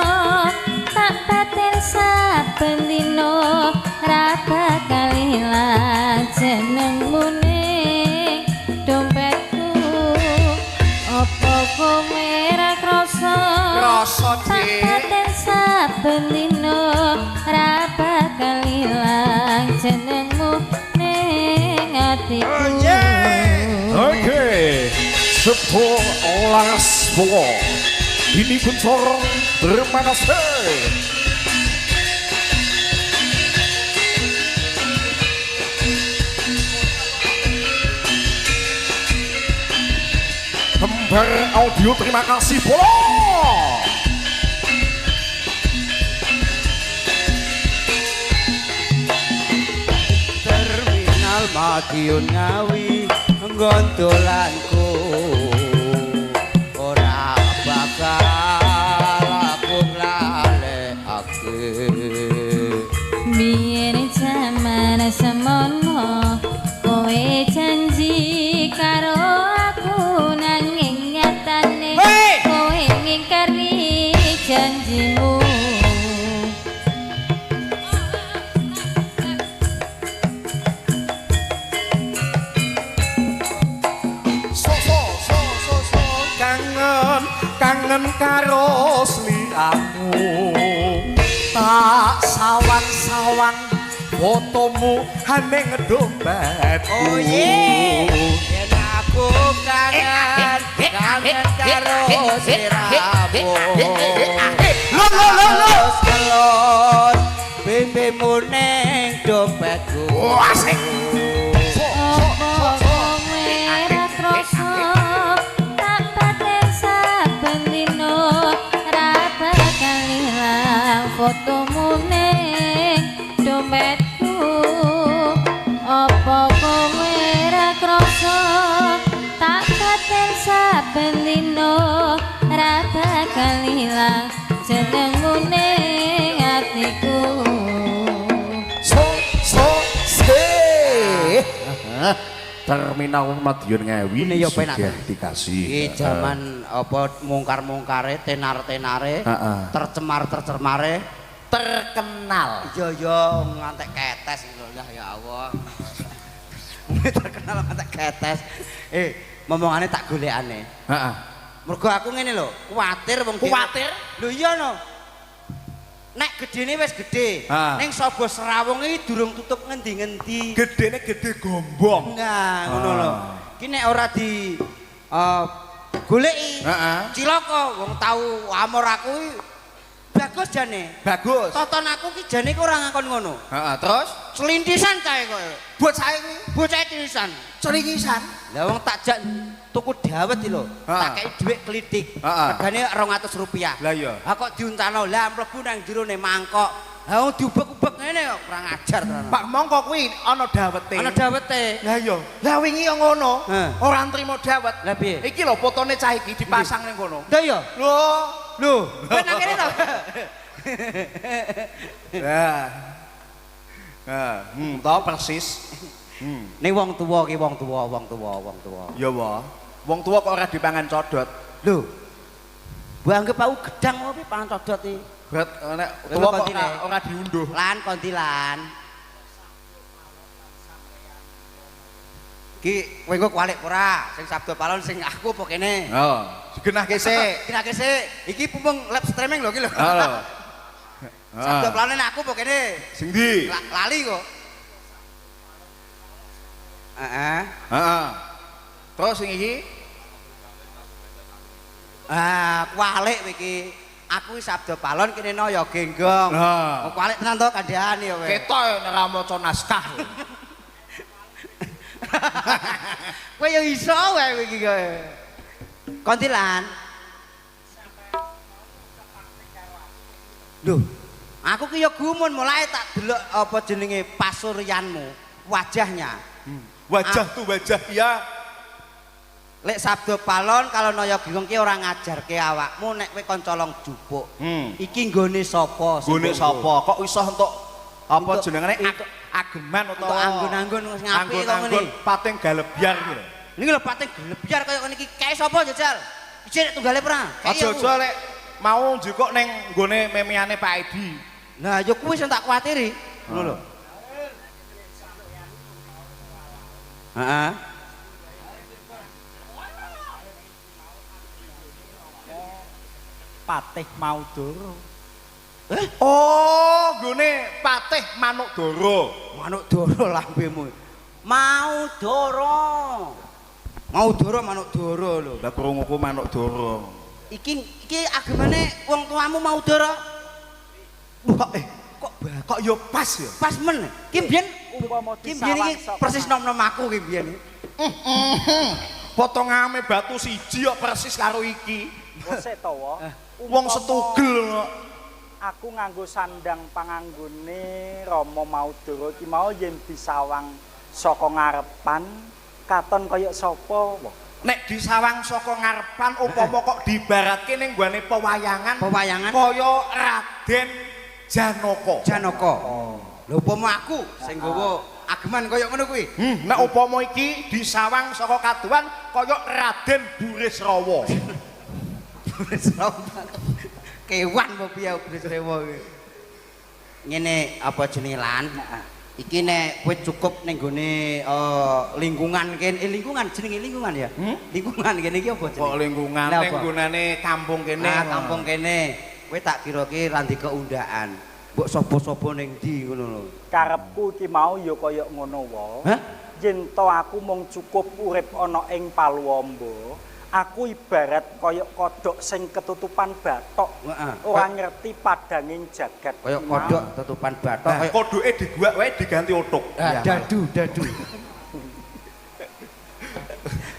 tak batin saben dina ra bakal ilang jenengmu ning dompetku. Apa kowe ra krasa Krasa, tak Dik. batin saben dina ra bakal ilang jenengmu ning atiku. Oke, Sepur Laras Bongo Dini Kuncoro, terima kasih. Kembar Audio, terima kasih Bolo. Terminal Madiun Ngawi nggon dolanku ora bakal aku nglalekake. Biyen jaman semono kowe janji karo aku nanging nyatane kowe ngingkari janjimu. So so so so so kangen kangen karo sliramu, tak sawang-sawang fotomu ning dompetku. Oh ye, yen aku kangen kangen karo sliramu. Lo lo lo lo. Kelon pipimu ning dompetku. Asik. So so Apa so so. kowe ra krasa tak batin saben dina ra bakal ilang fotomu ning dompetku. Apa kowe ra krasa tak batin saben dina ra bakal ilang jenengmu ning atiku. So so se. Terminal Madiun Ngawi Ini ya penak. sudah dikasih. Iki jaman apa mungkar-mungkare, tenar-tenare, Heeh. tercemar-tercemare, Terkenal. iya iya ngantek ketes lho lah ya Allah. Terkenal ngantek ketes. Momongane tak golekane. Heeh. Mergo aku ngene lho, kuwatir wong Kuwatir? Lho iya no. Nek gedene wis gedhe, ning Sobo Serawung iki durung tutup ngendi-ngendi. Gedene gede gombong. Nah, ngono lho. Ki nek ora di goleki. Heeh. Cilaka wong tau amor aku iki bagus jane. Bagus. Toton aku ki jane ki ora ngakon ngono. Heeh, terus Celintisan cahe kok. buat saya kuwi Bocah celintisan. celingisan. Lah wong tak jak tuku dawet iki lho. Tak kei dhuwit klitik. Regane 200 rupiah. Lah iya. Ha kok diuncalno lah mlebu nang jero ne mangkok. Lah wong diubek-ubek ngene kok kurang ajar tenan. Pak mongko kuwi ana dawete. Ana dawete. Lah iya. Lah wingi yo ngono. Ora ntrimo dawet. Lah piye? Iki lho fotone cah iki dipasang ning kono. Lah iya. Lho. Lho, kowe nang kene to? Lah. Nah, toh persis. Ning wong tuwa ki wong tuwa, wong tuwa, wong tuwa. Ya wae. Wong tuwa kok ora dipangan codot. Lho. Mbok anggap aku gedang apa piye pangan codot iki? Berat nek Kowe tuwa kok kontine. ora diunduh. Lan kondilan. Ki kowe engko kualik ora? Sing Sabdo Palon sing aku apa kene? Oh, digenahke sik. Genahke sik. Iki mumpung live streaming lho iki lho. Halo. Sabdo Palon aku apa kene? Sing ndi? Lali kok. Heeh. Heeh. Terus sing iki? Ah, kualik kowe iki. Aku Sabdo Palon kene Naya Genggong. Nah. Oh, kualik tenan to kandhane ya kowe. Ketok nek ora maca naskah. Kowe ya iso wae kowe iki kowe. Kontilan. Lho, aku ki ya gumun mulai tak delok apa jenenge pasuryanmu, wajahnya. Wajah tuh wajah iya. Lek Sabdo Palon kalau Naya Genggong ki ora ngajarke awakmu nek kowe kon colong jupuk. Iki nggone sapa? Nggone sapa? Kok iso entuk apa jenengane ageman Untuk utawa anggon-anggon sing apik kok ngene. Anggon-anggon pating galebyar iki lho. Niki lho pating gelebyar kaya ngene iki. Kae sapa jajal? Iki nek tunggale ora? Aja-aja lek mau njukuk ning nggone memeyane Pak Edi. Lah ya kuwi sing tak kuwatiri. Ngono lho. Heeh. Patih Maudara. Oh, nggone Patih Manukdara. Manukdara lambemu. Maudara. Maudara Manukdara lho. Lah krunguku Manukdara. Iki iki agemane wong tuamu Maudara. Wah, Kok kok ya pas ya? pas men. Ki mbiyen Umpama ki mbiyen iki persis nom-nom aku ki mbiyen. Potongane batu siji kok persis karo iki. Sik to, wa. Wong setugel kok. Aku nganggo sandang panganggone Rama Maudara iki mau yen disawang saka ngarepan katon kaya sapa wa. Nek disawang saka ngarepan upama kok dibaratke ning nggone pewayangan, Pewayangan kaya Raden Janaka. Janaka. Lho upama aku sing nggawa ageman kaya ngono kuwi. Nek upama iki disawang saka kaduan kaya Raden Burisrawa. Burisrawa. Kewan apa piye Burisrawa kuwi. Ngene apa jenenge lan? Iki nek kowe cukup ning gone lingkungan kene, lingkungan jenenge lingkungan ya? Lingkungan kene iki apa jenenge? Kok lingkungan Lah ning apa? nggonane kampung kene. Ah, kampung kene. Kowe tak kira ki ra ndek keundaan. Mbok sapa-sapa ning ndi ngono lho. Karepku iki mau ya kaya ngono wa. Hah? Yen to aku mung cukup urip ana ing Paluwamba, aku ibarat kaya kodhok sing ketutupan bathok. Heeh. Ora ngerti padanging jagat. Kaya kodhok tutupan bathok Nah, kaya kodoke diguwak wae diganti otok. Ah, dadu, dadu.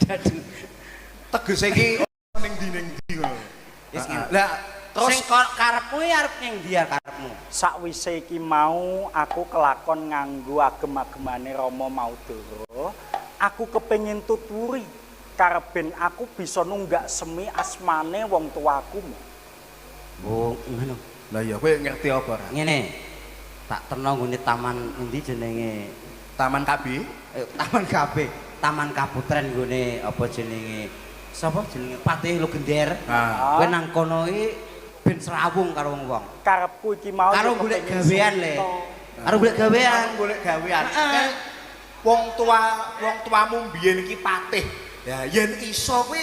Dadu. Tegese iki ning ndi ning ndi ngono. Wis ngene. Lah terus Sing karepmu iki arep ning ndi ya karepmu? Sakwise iki mau aku kelakon nganggo agem-agemane Rama Maudara, aku kepengin tuturi karep ben aku bisa nunggak semi asmane wong tuaku. Oh, ngono. Lah iya kowe ngerti apa ora? Ngene. Tak terno nggone taman endi jenenge? Taman KB. Taman KB, Taman Kaputren nggone apa jenenge? Sapa jenenge? Patih Logender. Ah. Kowe nang kono iki ben srawung karo wong-wong. Karepku iki mau Karo ya golek kepengin gawean le. Karo golek gawean. Karo golek gawean. Heeh. Wong tua, wong tuamu mbiyen iki patih. Ya yen iso kuwi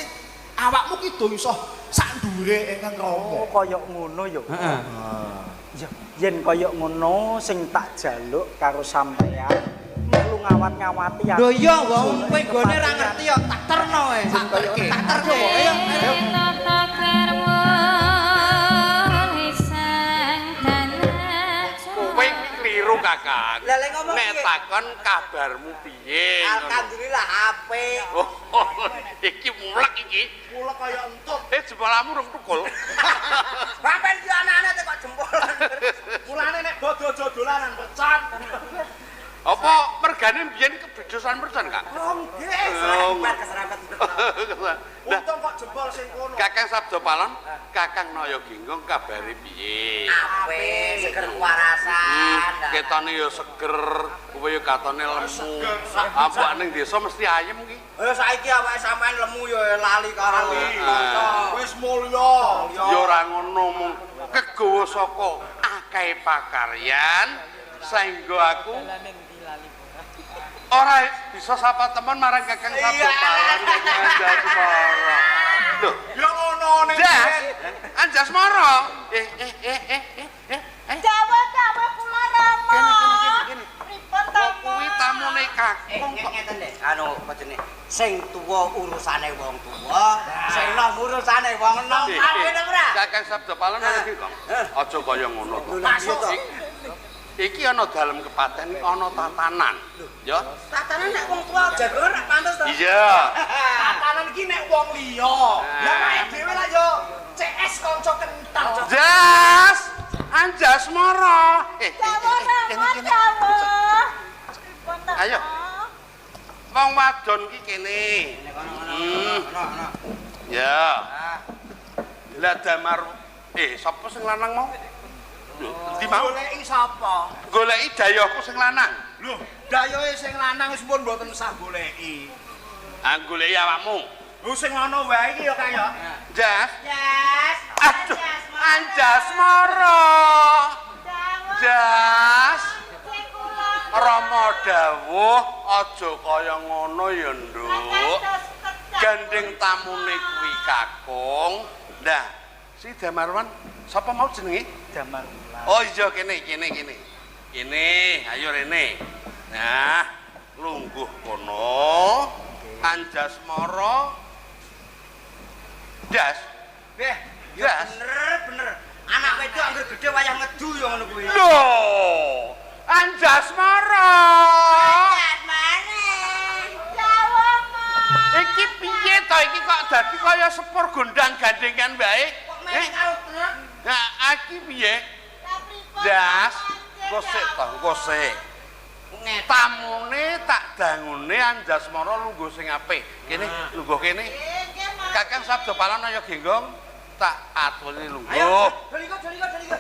awakmu ki do iso sak ndure ingkang Oh, Rama. kaya ngono ya. Heeh. Ya, yen kaya ngono sing tak jaluk karo sampean melu ngawat-ngawati aku. Lho iya wong kowe nggone ra ngerti ya tak terno e. Tak terke. Tak terno. Ayo. Ayo. Kowe kliru Kakang. Lah lek ngomong nek piye? takon kabarmu piye ngono. Alhamdulillah apik. Oh, iki mulek iki. Mulek kaya entut. Jempolamu rung tukul. Sampeyan ki anak-anak kok jempolan. Mulane nek bodo aja dolanan pecat. Apa mergane mbiyen kebedosan mercon, Kang? Oh nggih, serempet keserempet. Lah, Untung kok jempol sing kono. Kakang Kakang Sabdo Palon, Kakang Naya Genggong kabare piye? Ape seger kewarasan. Ketone ya seger, kowe ya katone lemu. Ambok ning desa mesti ayem ki. Eh saiki awake sampean lemu ya lali karo kanca. Wis mulya. Ya ora ngono mung kegawa saka akeh pakaryan saengga aku ora bisa sapa temen marang Kakang Sabdo Palon Anjasmara. Lho, Ya ngono ning Jas, Anjasmara. Eh eh eh eh eh. Dawa-dawa kula Rama. Kene. Pripun ta? Kok kuwi tamune kakung kok. Ngeten lho, anu apa jenenge? Sing tuwa urusane wong tuwa, sing nom urusane wong enom. Ngene ora? Kakang Sabdo Palon ana iki, Kang. Aja kaya ngono to. Masuk to. Iki ana dalem kepaten, ana tatanan. Ya. Tatanan nek wong tuwa jagongan rak pantes to. Iya. Tatanan iki nek wong liya. Lah awake dhewe lah yo CS kanca kental. Jas, Anjasmara. Dawa Rama, dawa. Pripun ta? Ayo. Wong wadon ki kene. Ya. Lah Damar sapa sing lanang mau? Lho, endi mau? Goleki sapa? Goleki dayohku sing lanang. Lho, dayohe sing lanang wis pun mboten sah goleki. Ah, goleki awakmu. Lho sing ana wae iki ya Kang ya. Jas. Jas. Aduh, Anjasmara. Dawa. Jas. Sing kula Rama dawuh aja kaya ngono ya, Nduk. Gandeng tamune kuwi kakung. Nah, si Damarwan sapa mau jenenge? Damarwulan. Oh iya kene kene kene. Kene, ayo rene. Nah, lungguh kono. Anjasmara. Jas. Beh, ya Jas. bener bener. Anak wedok anggere gedhe wayah ngedu ya ngono kuwi. Lho, Anjasmara. Dawa Ma. Iki piye to iki kok dadi kaya sepur gondang gandengan wae? Kok meh karo truk? Nah, iki piye? Lah pripun? Jas, kosek to, kosek. Ngeten. Tamune tak dangune Anjasmara lungguh sing apik. Kene, lungguh kene. Nggih, Mas. Kakang Sabdo Palon ayo genggong tak aturi Ayo, lungguh. doliko doliko doliko.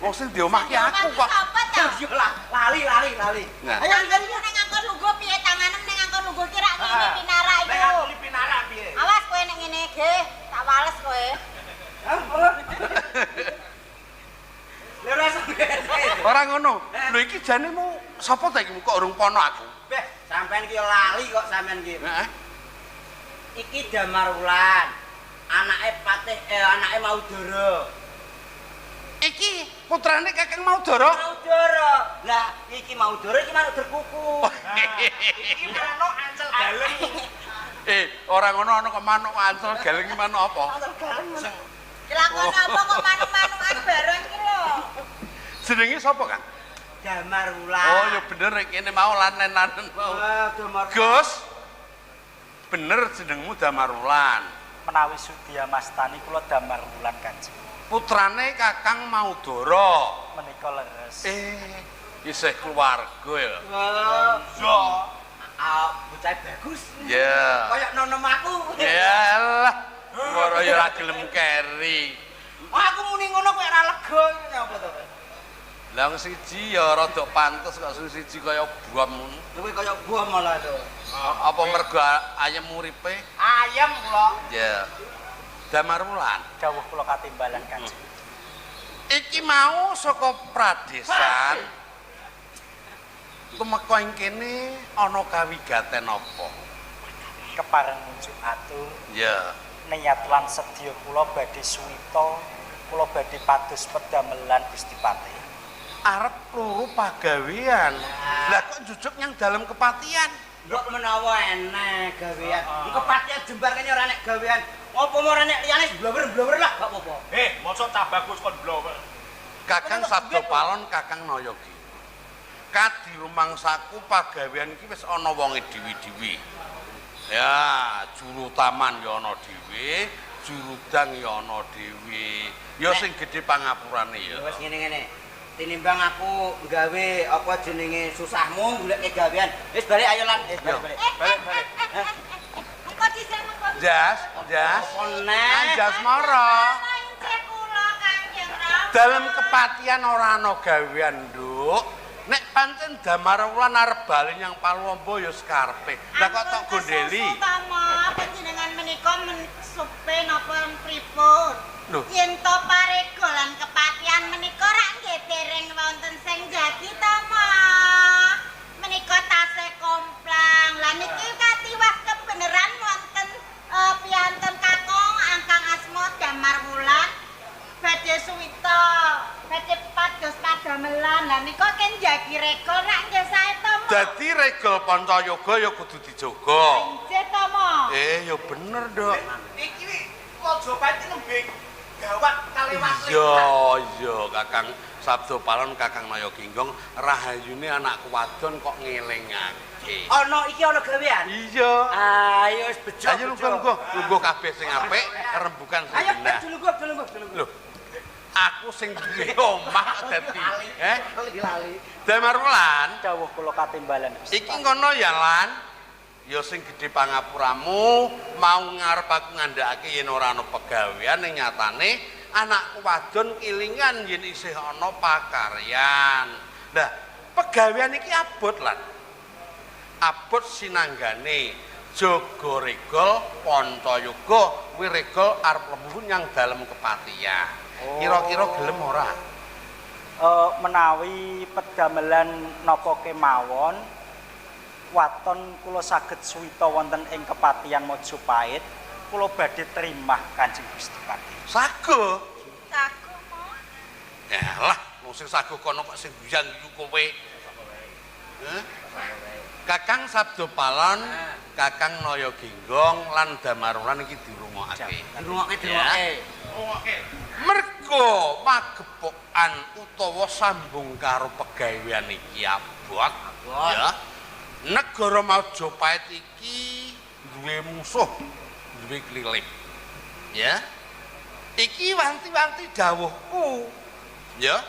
Wong sing di omah ki aku kok. Sapa ta? Yo lah, lali lali lali. Nah. Ayo Tanganmu ning angkon lungguh piye tanganem ning angkon lungguh ki rak ngene pinarak Nek iku. aku pinarak piye? Awas kowe nek ngene ge, tak wales kowe. Lha ora sampe. Ora ngono. Lho iki jane mu sapa ta iki kok urung pono aku? Beh, sampean ki lali kok sampean ki. Heeh. Iki Damarwulan. Anake Patih anake Maudara. Iki putrane Kakang Maudara. Maudara. Lah, iki Maudara iki manuk derkuku. Iki manuk ancel galeng. Ora ngono ana kok manuk ancel galeng iki manuk apa? Dilakoni apa kok manuk-manukan bareng ki lho. Jenenge sapa, Kang? Damarwulan. Oh, ya bener kene mau lanen-lanen mau. Wah, Damar. Gus. Bener jenengmu Damarwulan. Menawi sudya mastani kula Damarwulan Kanjeng. Putrane Kakang Maudara. Menika leres. Isih keluarga ya. Wah, ah, bocah bagus. Ya. Kayak nonom aku. Yalah. Ora ya ora gelem keri. Aku muni ngono kowe ora lega nyapa to? Lah wong siji ya rada pantes kok sing siji kaya buam ngono. Kowe kaya buah malah to. Apa mergo ayem uripe? Ayam kula. Ya. Damarwulan. Dawuh kula katimbalan Kanjeng. Iki mau saka pradesan. Tumeka ing kene ana kawigaten apa? Kepareng ngunjuk atur Ya. niat lan sedya kula badhe suwita, kula badhe pados pedamelan Gusti Patih. Arep luru pagawean. Lah kok jujuk nyang dalem kepatian? Mbok menawa enek gawean. Kepatian jembar kene ora enek gawean. Apa ora enek liyane blower-blower lah gak apa-apa. Mosok cah bagus kon blower. Kakang Sabdo Palon, Kakang Nayogi. Kadi rumangsaku pagawean iki wis ana wonge dhewe-dhewe. Ya, juru taman ya ana dhewe, jurudang ya ana dhewe. Ya sing gedhe pangapurane ya. Wis ngene-ngene. Tinimbang aku nggawe apa jenenge susahmu goleke gawean. Wis balik ayo lan, wis balik balik. Balik, balik. Engko dhisik mengko. Jas, Jas. Neh? Anjasmara. Inggih kula Kanjeng Rama. Dalem kepatian ora ana gawean, Nduk. Nek pancen Damar Wulan arep bali nyang Paluwamba ya sekarepe. Lah kok tok gondeli? Ampun kesusu ta, Ma, panjenengan menika mensupe napa pripun? Lho. Yen to parega lan kepatian menika rak nggih dereng wonten sing jadi ta, Ma. Menika tasih komplang. Lah niki katiwas kebeneran wonten piyantun kakung angkang asma Damar Wulan badhe suwita, badhe pados padamelan. Lah nika ken jagi regol rak nggih sae to, Ma. Dadi regol Pancayoga ya kudu dijaga. Nggih to, Ma. Eh, ya bener, Nduk. Iki Mojopahit nembe gawat kalewat. Iya, iya, Kakang Sabdo Palon, Kakang Naya Ginggong, rahayune anakku wadon kok ngelingake. Ana iki ana gawean. Iya. Ayo wis bejo. Ayo lungguh, lungguh, lungguh kabeh sing apik, rembukan sing Ayo genah. lungguh, lungguh, lungguh. Lho. Aku sing duwe omah kok dadi, eh? Lali. Damar Wulan, Dawuh kula katimbalan Gusti. iki ngono ya Lan. Ya sing gedhe pangapuramu mau ngarep aku ngandhakake yen ora ana pegawean ning nyatane anakku wadon kelingan yen isih ana pakaryan. Lah, pegawean iki abot Lan. Abot sinanggane jaga regol Pancayoga kuwi regol arep mlebu nyang dalem kepatihan. Kira-kira gelem ora? Menawi pedamelan napa kemawon waton kula saged suwita wonten ing kepatihan Mojopahit, kula badhe trimah Kanjeng Gusti Patih. Sago. Sago, Ma. Yalah, wong sing sago kono kok sing guyang-guyu kowe. Heh? Kakang Sabdo Palon, Kakang Naya Ginggong lan Damar Wulan iki dirungokake. Dirungokke, dirungokke. Mergo magepokan utawa sambung karo pegawean iki abot, ya. Negara Majapahit iki duwe musuh, duwe klilip. Ya. Iki wanti-wanti dawuhku. Ya.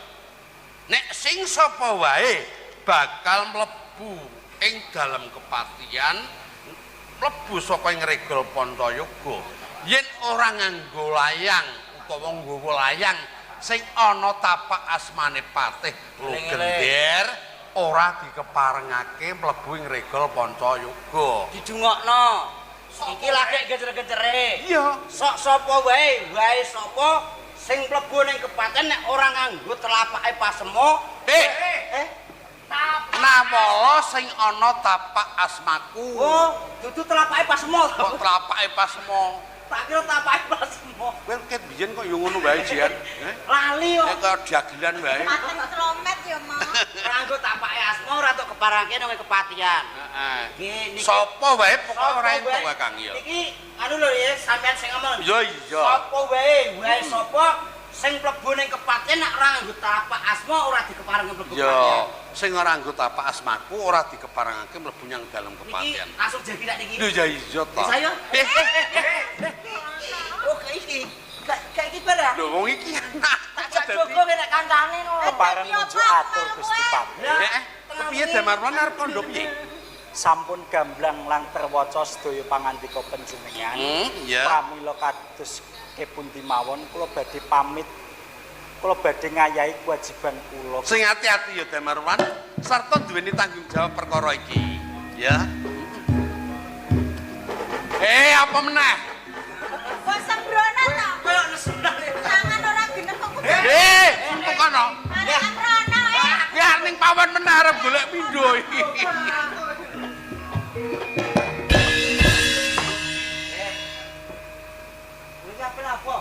Nek sing sapa wae bakal mlebu ing dalem kepatihan, mlebu saka ing regol Pancayoga, yen ora nganggo layang utawa nggawa layang sing ana tapak asmane Patih Logender, ora dikeparengake mlebu ing regol Pancayoga. Didungokno. Iki lagi gejer-gejere. Iya. Sok sapa wae, wae sapa sing mlebu ning kepatihan nek ora nganggo telapake pasemo, Eh, Nawala sing ana tapak asmaku. Oh, dudu telapake pasemo. Kok telapake pasmo? Tak kira telapake pasemo. Kowe ket biyen kok yo ngono wae, Jian. Eh? Lali kok. Eh kaya dagelan wae. Paten slomet ya, Ma. Ora nganggo tapake asma ora tok keparangke nang kepatihan. Heeh. Niki Sapa wae pokoke sapa ora entuk wae. wae Kang ya. Iki anu lho ya, sampean sing ngomong. Ya iya. Sapa wae, wae sapa sing mlebu ning kepatihan nek ora nganggo tapak asma ora dikeparengke mlebu Ya, kepatihan. sing ora nganggo tapak asmaku ora dikeparengake mlebu nyang dalem Niki kepatihan. langsung jadi nek niki. Lho ya iya ta. Wis ayo. Eh, eh, Oh, kayak iki. Kayak iki barang. Lho wong iki Tak jogo nek kancane no. Kepareng mujuk atur Gusti Patih. Eh, kepiye Damar Wulan arep kondo piye? Sampun gamblang lan terwaca sedaya pangandika panjenengan. Iya. Pramila kados kepundi mawon kula badhe pamit. Kula badhe ngayahi kewajiban kula. Sing ati-ati ya Damar Wulan sarta duweni tanggung jawab perkara iki. Ya. Eh, apa meneh? Kok sembrono to? Koyo nesunan. Tangan ora genep kok kudu. Eh, kok kono. Anak rono eh. Ya ning pawon meneh arep golek pindho iki. Kowe iki ape lapo?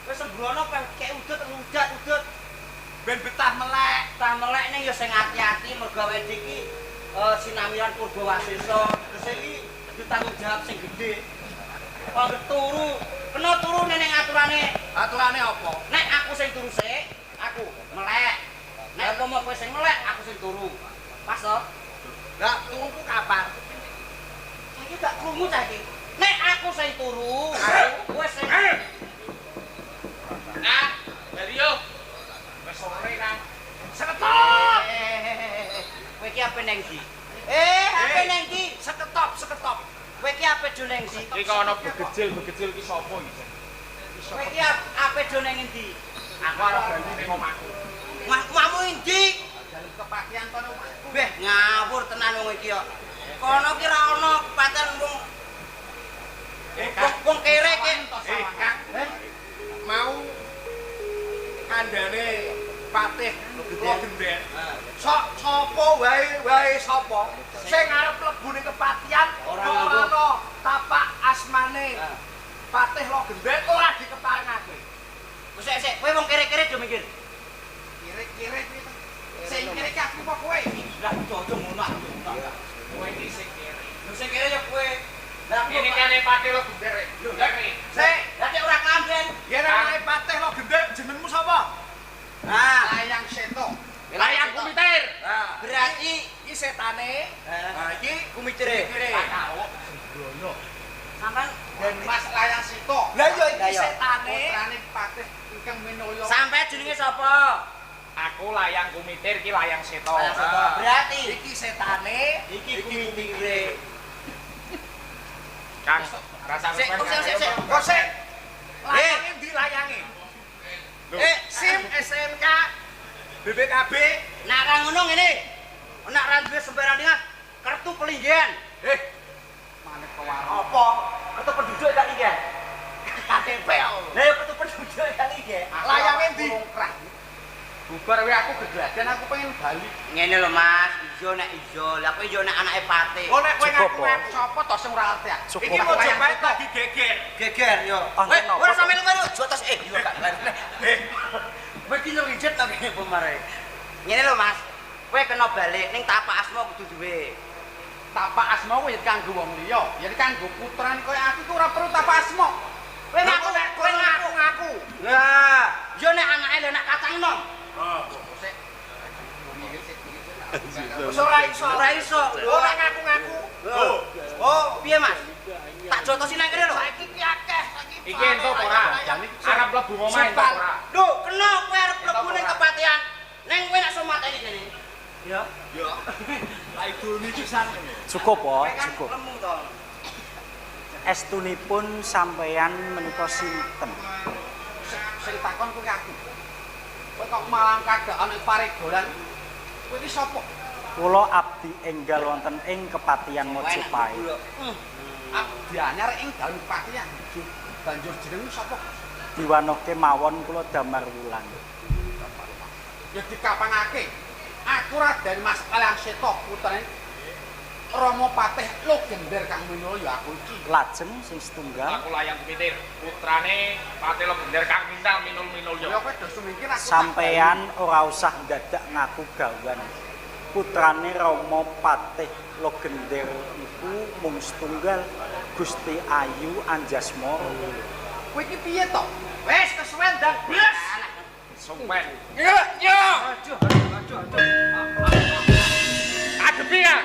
Kowe sembrono pengen kek udut ngudat-udut. Ben betah melek. Tah melek ning ya sing ati-ati mergo awake iki sinamiran Purbawasesa. Terus iki kudu tanggung jawab sing gedhe. Kok turu, kena turu ning aturane. Aturane apa? Nek aku sing turu sik, aku melek. Nek umpama kowe sing melek, aku sing turu. Pas to? Lah turuku kapan? Saiki gak krungu cah iki. Nek aku sing turu, kowe sing Nah, Dario. Wis sore kan. Seketop. Kowe iki ape neng ndi? Eh, ape neng ndi? Seketop, seketop. Kowe iki ape ape do ning ndi? Iki kok ana begejil-begejil ki sapa iki? Kowe iki ape do ning endi? Aku arep bali ning omahku. Omahmu endi? Dalem kepatihan kono omahku. Beh, ngawur tenan wong iki kok. Kono ki ra ono kepatihan wong. Wong kere ki. Kang. Mau kandhane Patih Logender. Sok sapa wae sapa sing arep mlebu ning kepatihan ora ana tapak asmane Patih Logender ora dikeparengake. Sik sik, kowe wong kere-kere do mikir. Kere-kere kuwi to. Sing kere ki aku apa kowe? Lah aja ngono aku. Kowe iki sing kere. Lho sing kere ya kowe. Lah ngene kene Patih Logender. Lho lah kere. Sik, lah nek ora kamben. Yen anake Patih Logender jenengmu sapa? Nah, Layang Seto. Layang Kumitir. Nah, berarti iki setane. Nah, iki kumitire. Sembrono. Sampeyan dan Mas Layang Seto. Lah ya iki setane. Putrane Patih ingkang Minulya. Sampeyan jenenge sapa? Aku Layang Kumitir, iki Layang Seto. Layang Seto. Berarti iki setane, iki kumitire. Kang, rasa sik sik sik. Kok sik. Layange ndi layange? SIM, SMK, BPKB. Nek ra ngono ngene. Nek ra duwe sembarang dengan kartu pelinggihan. Maneh kewarep. Apa? Kartu penduduk gak iki? KTP. Lah ya kartu penduduk gak iki. Layange ndi? Bubar wae aku gegladen, aku pengen bali. Ngene lho Mas, ijo nek ijo. Lah kowe ijo nek anake Patih. Oh nek kowe ngaku sapa to sing ora ngerti aku. Iki Mojopahit lagi geger. Geger yo. Weh, ora sampe melu jotos yo gak. Kowe iki ngrijet ta kene pemare. Ngene lho Mas, kowe kena balik ning tapak asma kudu duwe. Tapak asma kuwi ya kanggo wong liya, ya kanggo putrane kaya aku ki ora perlu tapak asma. Kowe ngaku, kowe ngaku. Lah, yo nek anake lho nek kacang nom. Wis ora iso, ora iso. Ora ngaku-ngaku. Oh, piye Mas? Tak jotosi nang kene lho. Saiki ki akeh, saiki. Iki entuk ora? Arep mlebu omah entuk ora? Lho, kena kowe arep mlebu ning kepatihan. Neng kowe nek somateni kene. Ya. Ya. Lah idone pisan. Cukup, po, cukup. Estunipun sampeyan menika sinten? Sing takon kuwi aku. Kowe kok malah kagak ana paregolan. Kowe iki sapa? Kula abdi enggal wonten ing Kepatihan Mojopahit. Abdi anyar ing dalem kepatihan. Banjur jenengmu sapa? Diwanoke mawon kula Damar Wulan. Ya dikapangake. Aku Raden Mas Layang Seto putrane Rama Patih Logender Kang Minulya ya aku iki. Lajeng sing setunggal. Aku Layang Kumitir, putrane Patih Logender Kang Mintal Minul Minulya. Ya kowe do sumingkir aku. Sampeyan ora usah dadak ngaku gawan. Putrane Rama Patih Logender iku mung setunggal Gusti Ayu Anjasmara. Kowe iki piye to? Wis kesuwen ndang blas. Suwen. Ya, ya. Aduh, aduh, aduh. Adepi ya.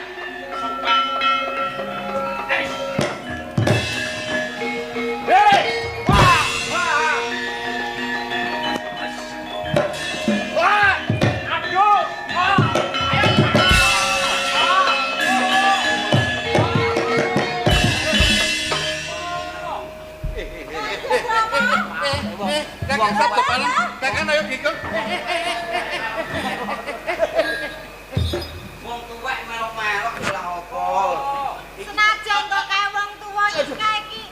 Wong satu palem, kakak ayo gigong. Wong tuwek melok-melok lah apa? Senajan to kae wong tuwa iki kae iki.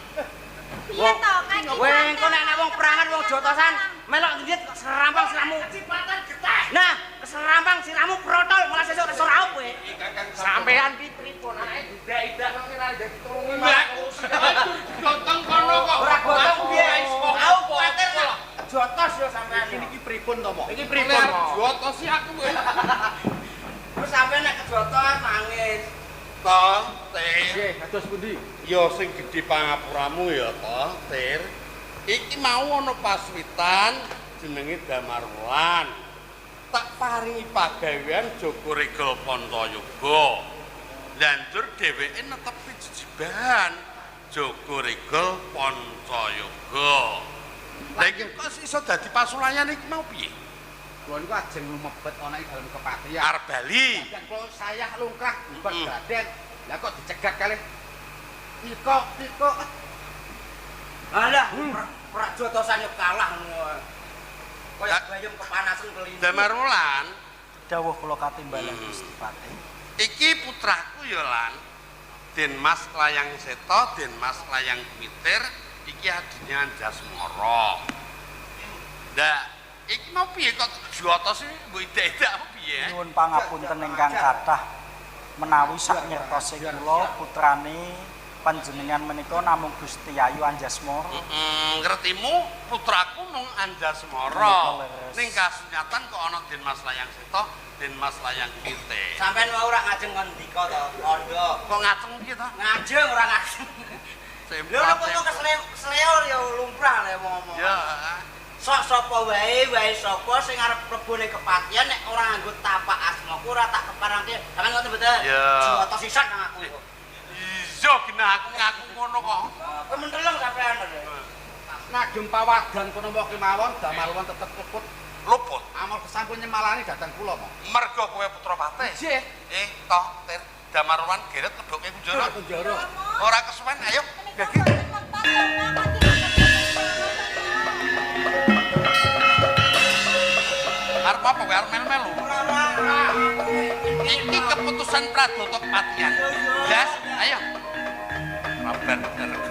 Piye to kae iki? Kowe engko nek ana wong perangan wong jotosan melok ndit kok serampang siramu. Cipatan getih. Nah, keserampang siramu protol malah sesuk iso raup kowe. Sampean ki pripun anake didak-idak kok ora ditulungi Lah aku gotong kono kok. Ora gotong piye? Aku kuwatir kok. Jotos yo sampean. Iki pripun to, Mo? Iki pripun, Mo? Jotos sih aku kowe. Wis sampean nek kejotos nangis. Toh, Tir. Nggih, kados pundi? Ya sing gedhe pangapuramu ya toh, Tir. Iki mau ana paswitan jenenge Damar Wulan. Tak paringi pagawean Joko Regol Pantayoga. Lanjur dheweke netepi jejibahan Joko Regol Pantayoga. Lah iki kok iso dadi pasulayan iki mau piye? Kula niku ajeng lumebet ana ing dalem kepatihan. Arep bali. Dan kula sayah lungkrah bubar gladen. Lah kok dicegat kalih Iko, iko. Alah, prajotosan yo kalah ngono. Kaya bayem kepanasan kelinci. Damarwulan, Dawuh kula katimbalan Gusti Patih. Iki putraku ya Lan. Den Mas Layang Seta, Den Mas Layang Kumitir, iki adine Anjasmara. Ndak, iki mau piye kok jotos iki mbok idak-idak apa piye? Nyuwun pangapunten ingkang kathah menawi sak ngertose kula putrane panjenengan menika namung Gusti Ayu Anjasmara. Ngertimu putraku mung Anjasmara. Menika leres. Ning kasunyatan kok ana Den Mas Layang Seta, Den Mas Layang Kumitir. Sampeyan mau ora ngajeng ngendika to, kandha. Kok ngaceng piye to? Ngajeng ora ngajeng. Lho nek kok kesleo ya lumrah le ngomong. Ya. Sok sapa wae, wae sapa sing arep mlebu ning kepatihan nek ora nganggo tapak asmaku ora tak keparangke. Sampeyan ngoten mboten? Ya. Joto sisan nang aku. Iya, genah aku ngaku ngono kok. Kowe menteleng sampean lho. Ngagem pawadan kono mbok kemawon Damarwulan tetep luput. Luput. Amarga sampun nyemalani dhateng kula, Mo. Mergo kowe putra patih. Nggih. Toh, Tir, Damarwulan geret lebokke kunjara. Kunjara. Ora kesuwen, ayo. Menika boten mempan to, Ma. Arep apa kowe arep melu-melu? Iki keputusan Pradata Kepatihan. Jas, ayo. Kabar bener.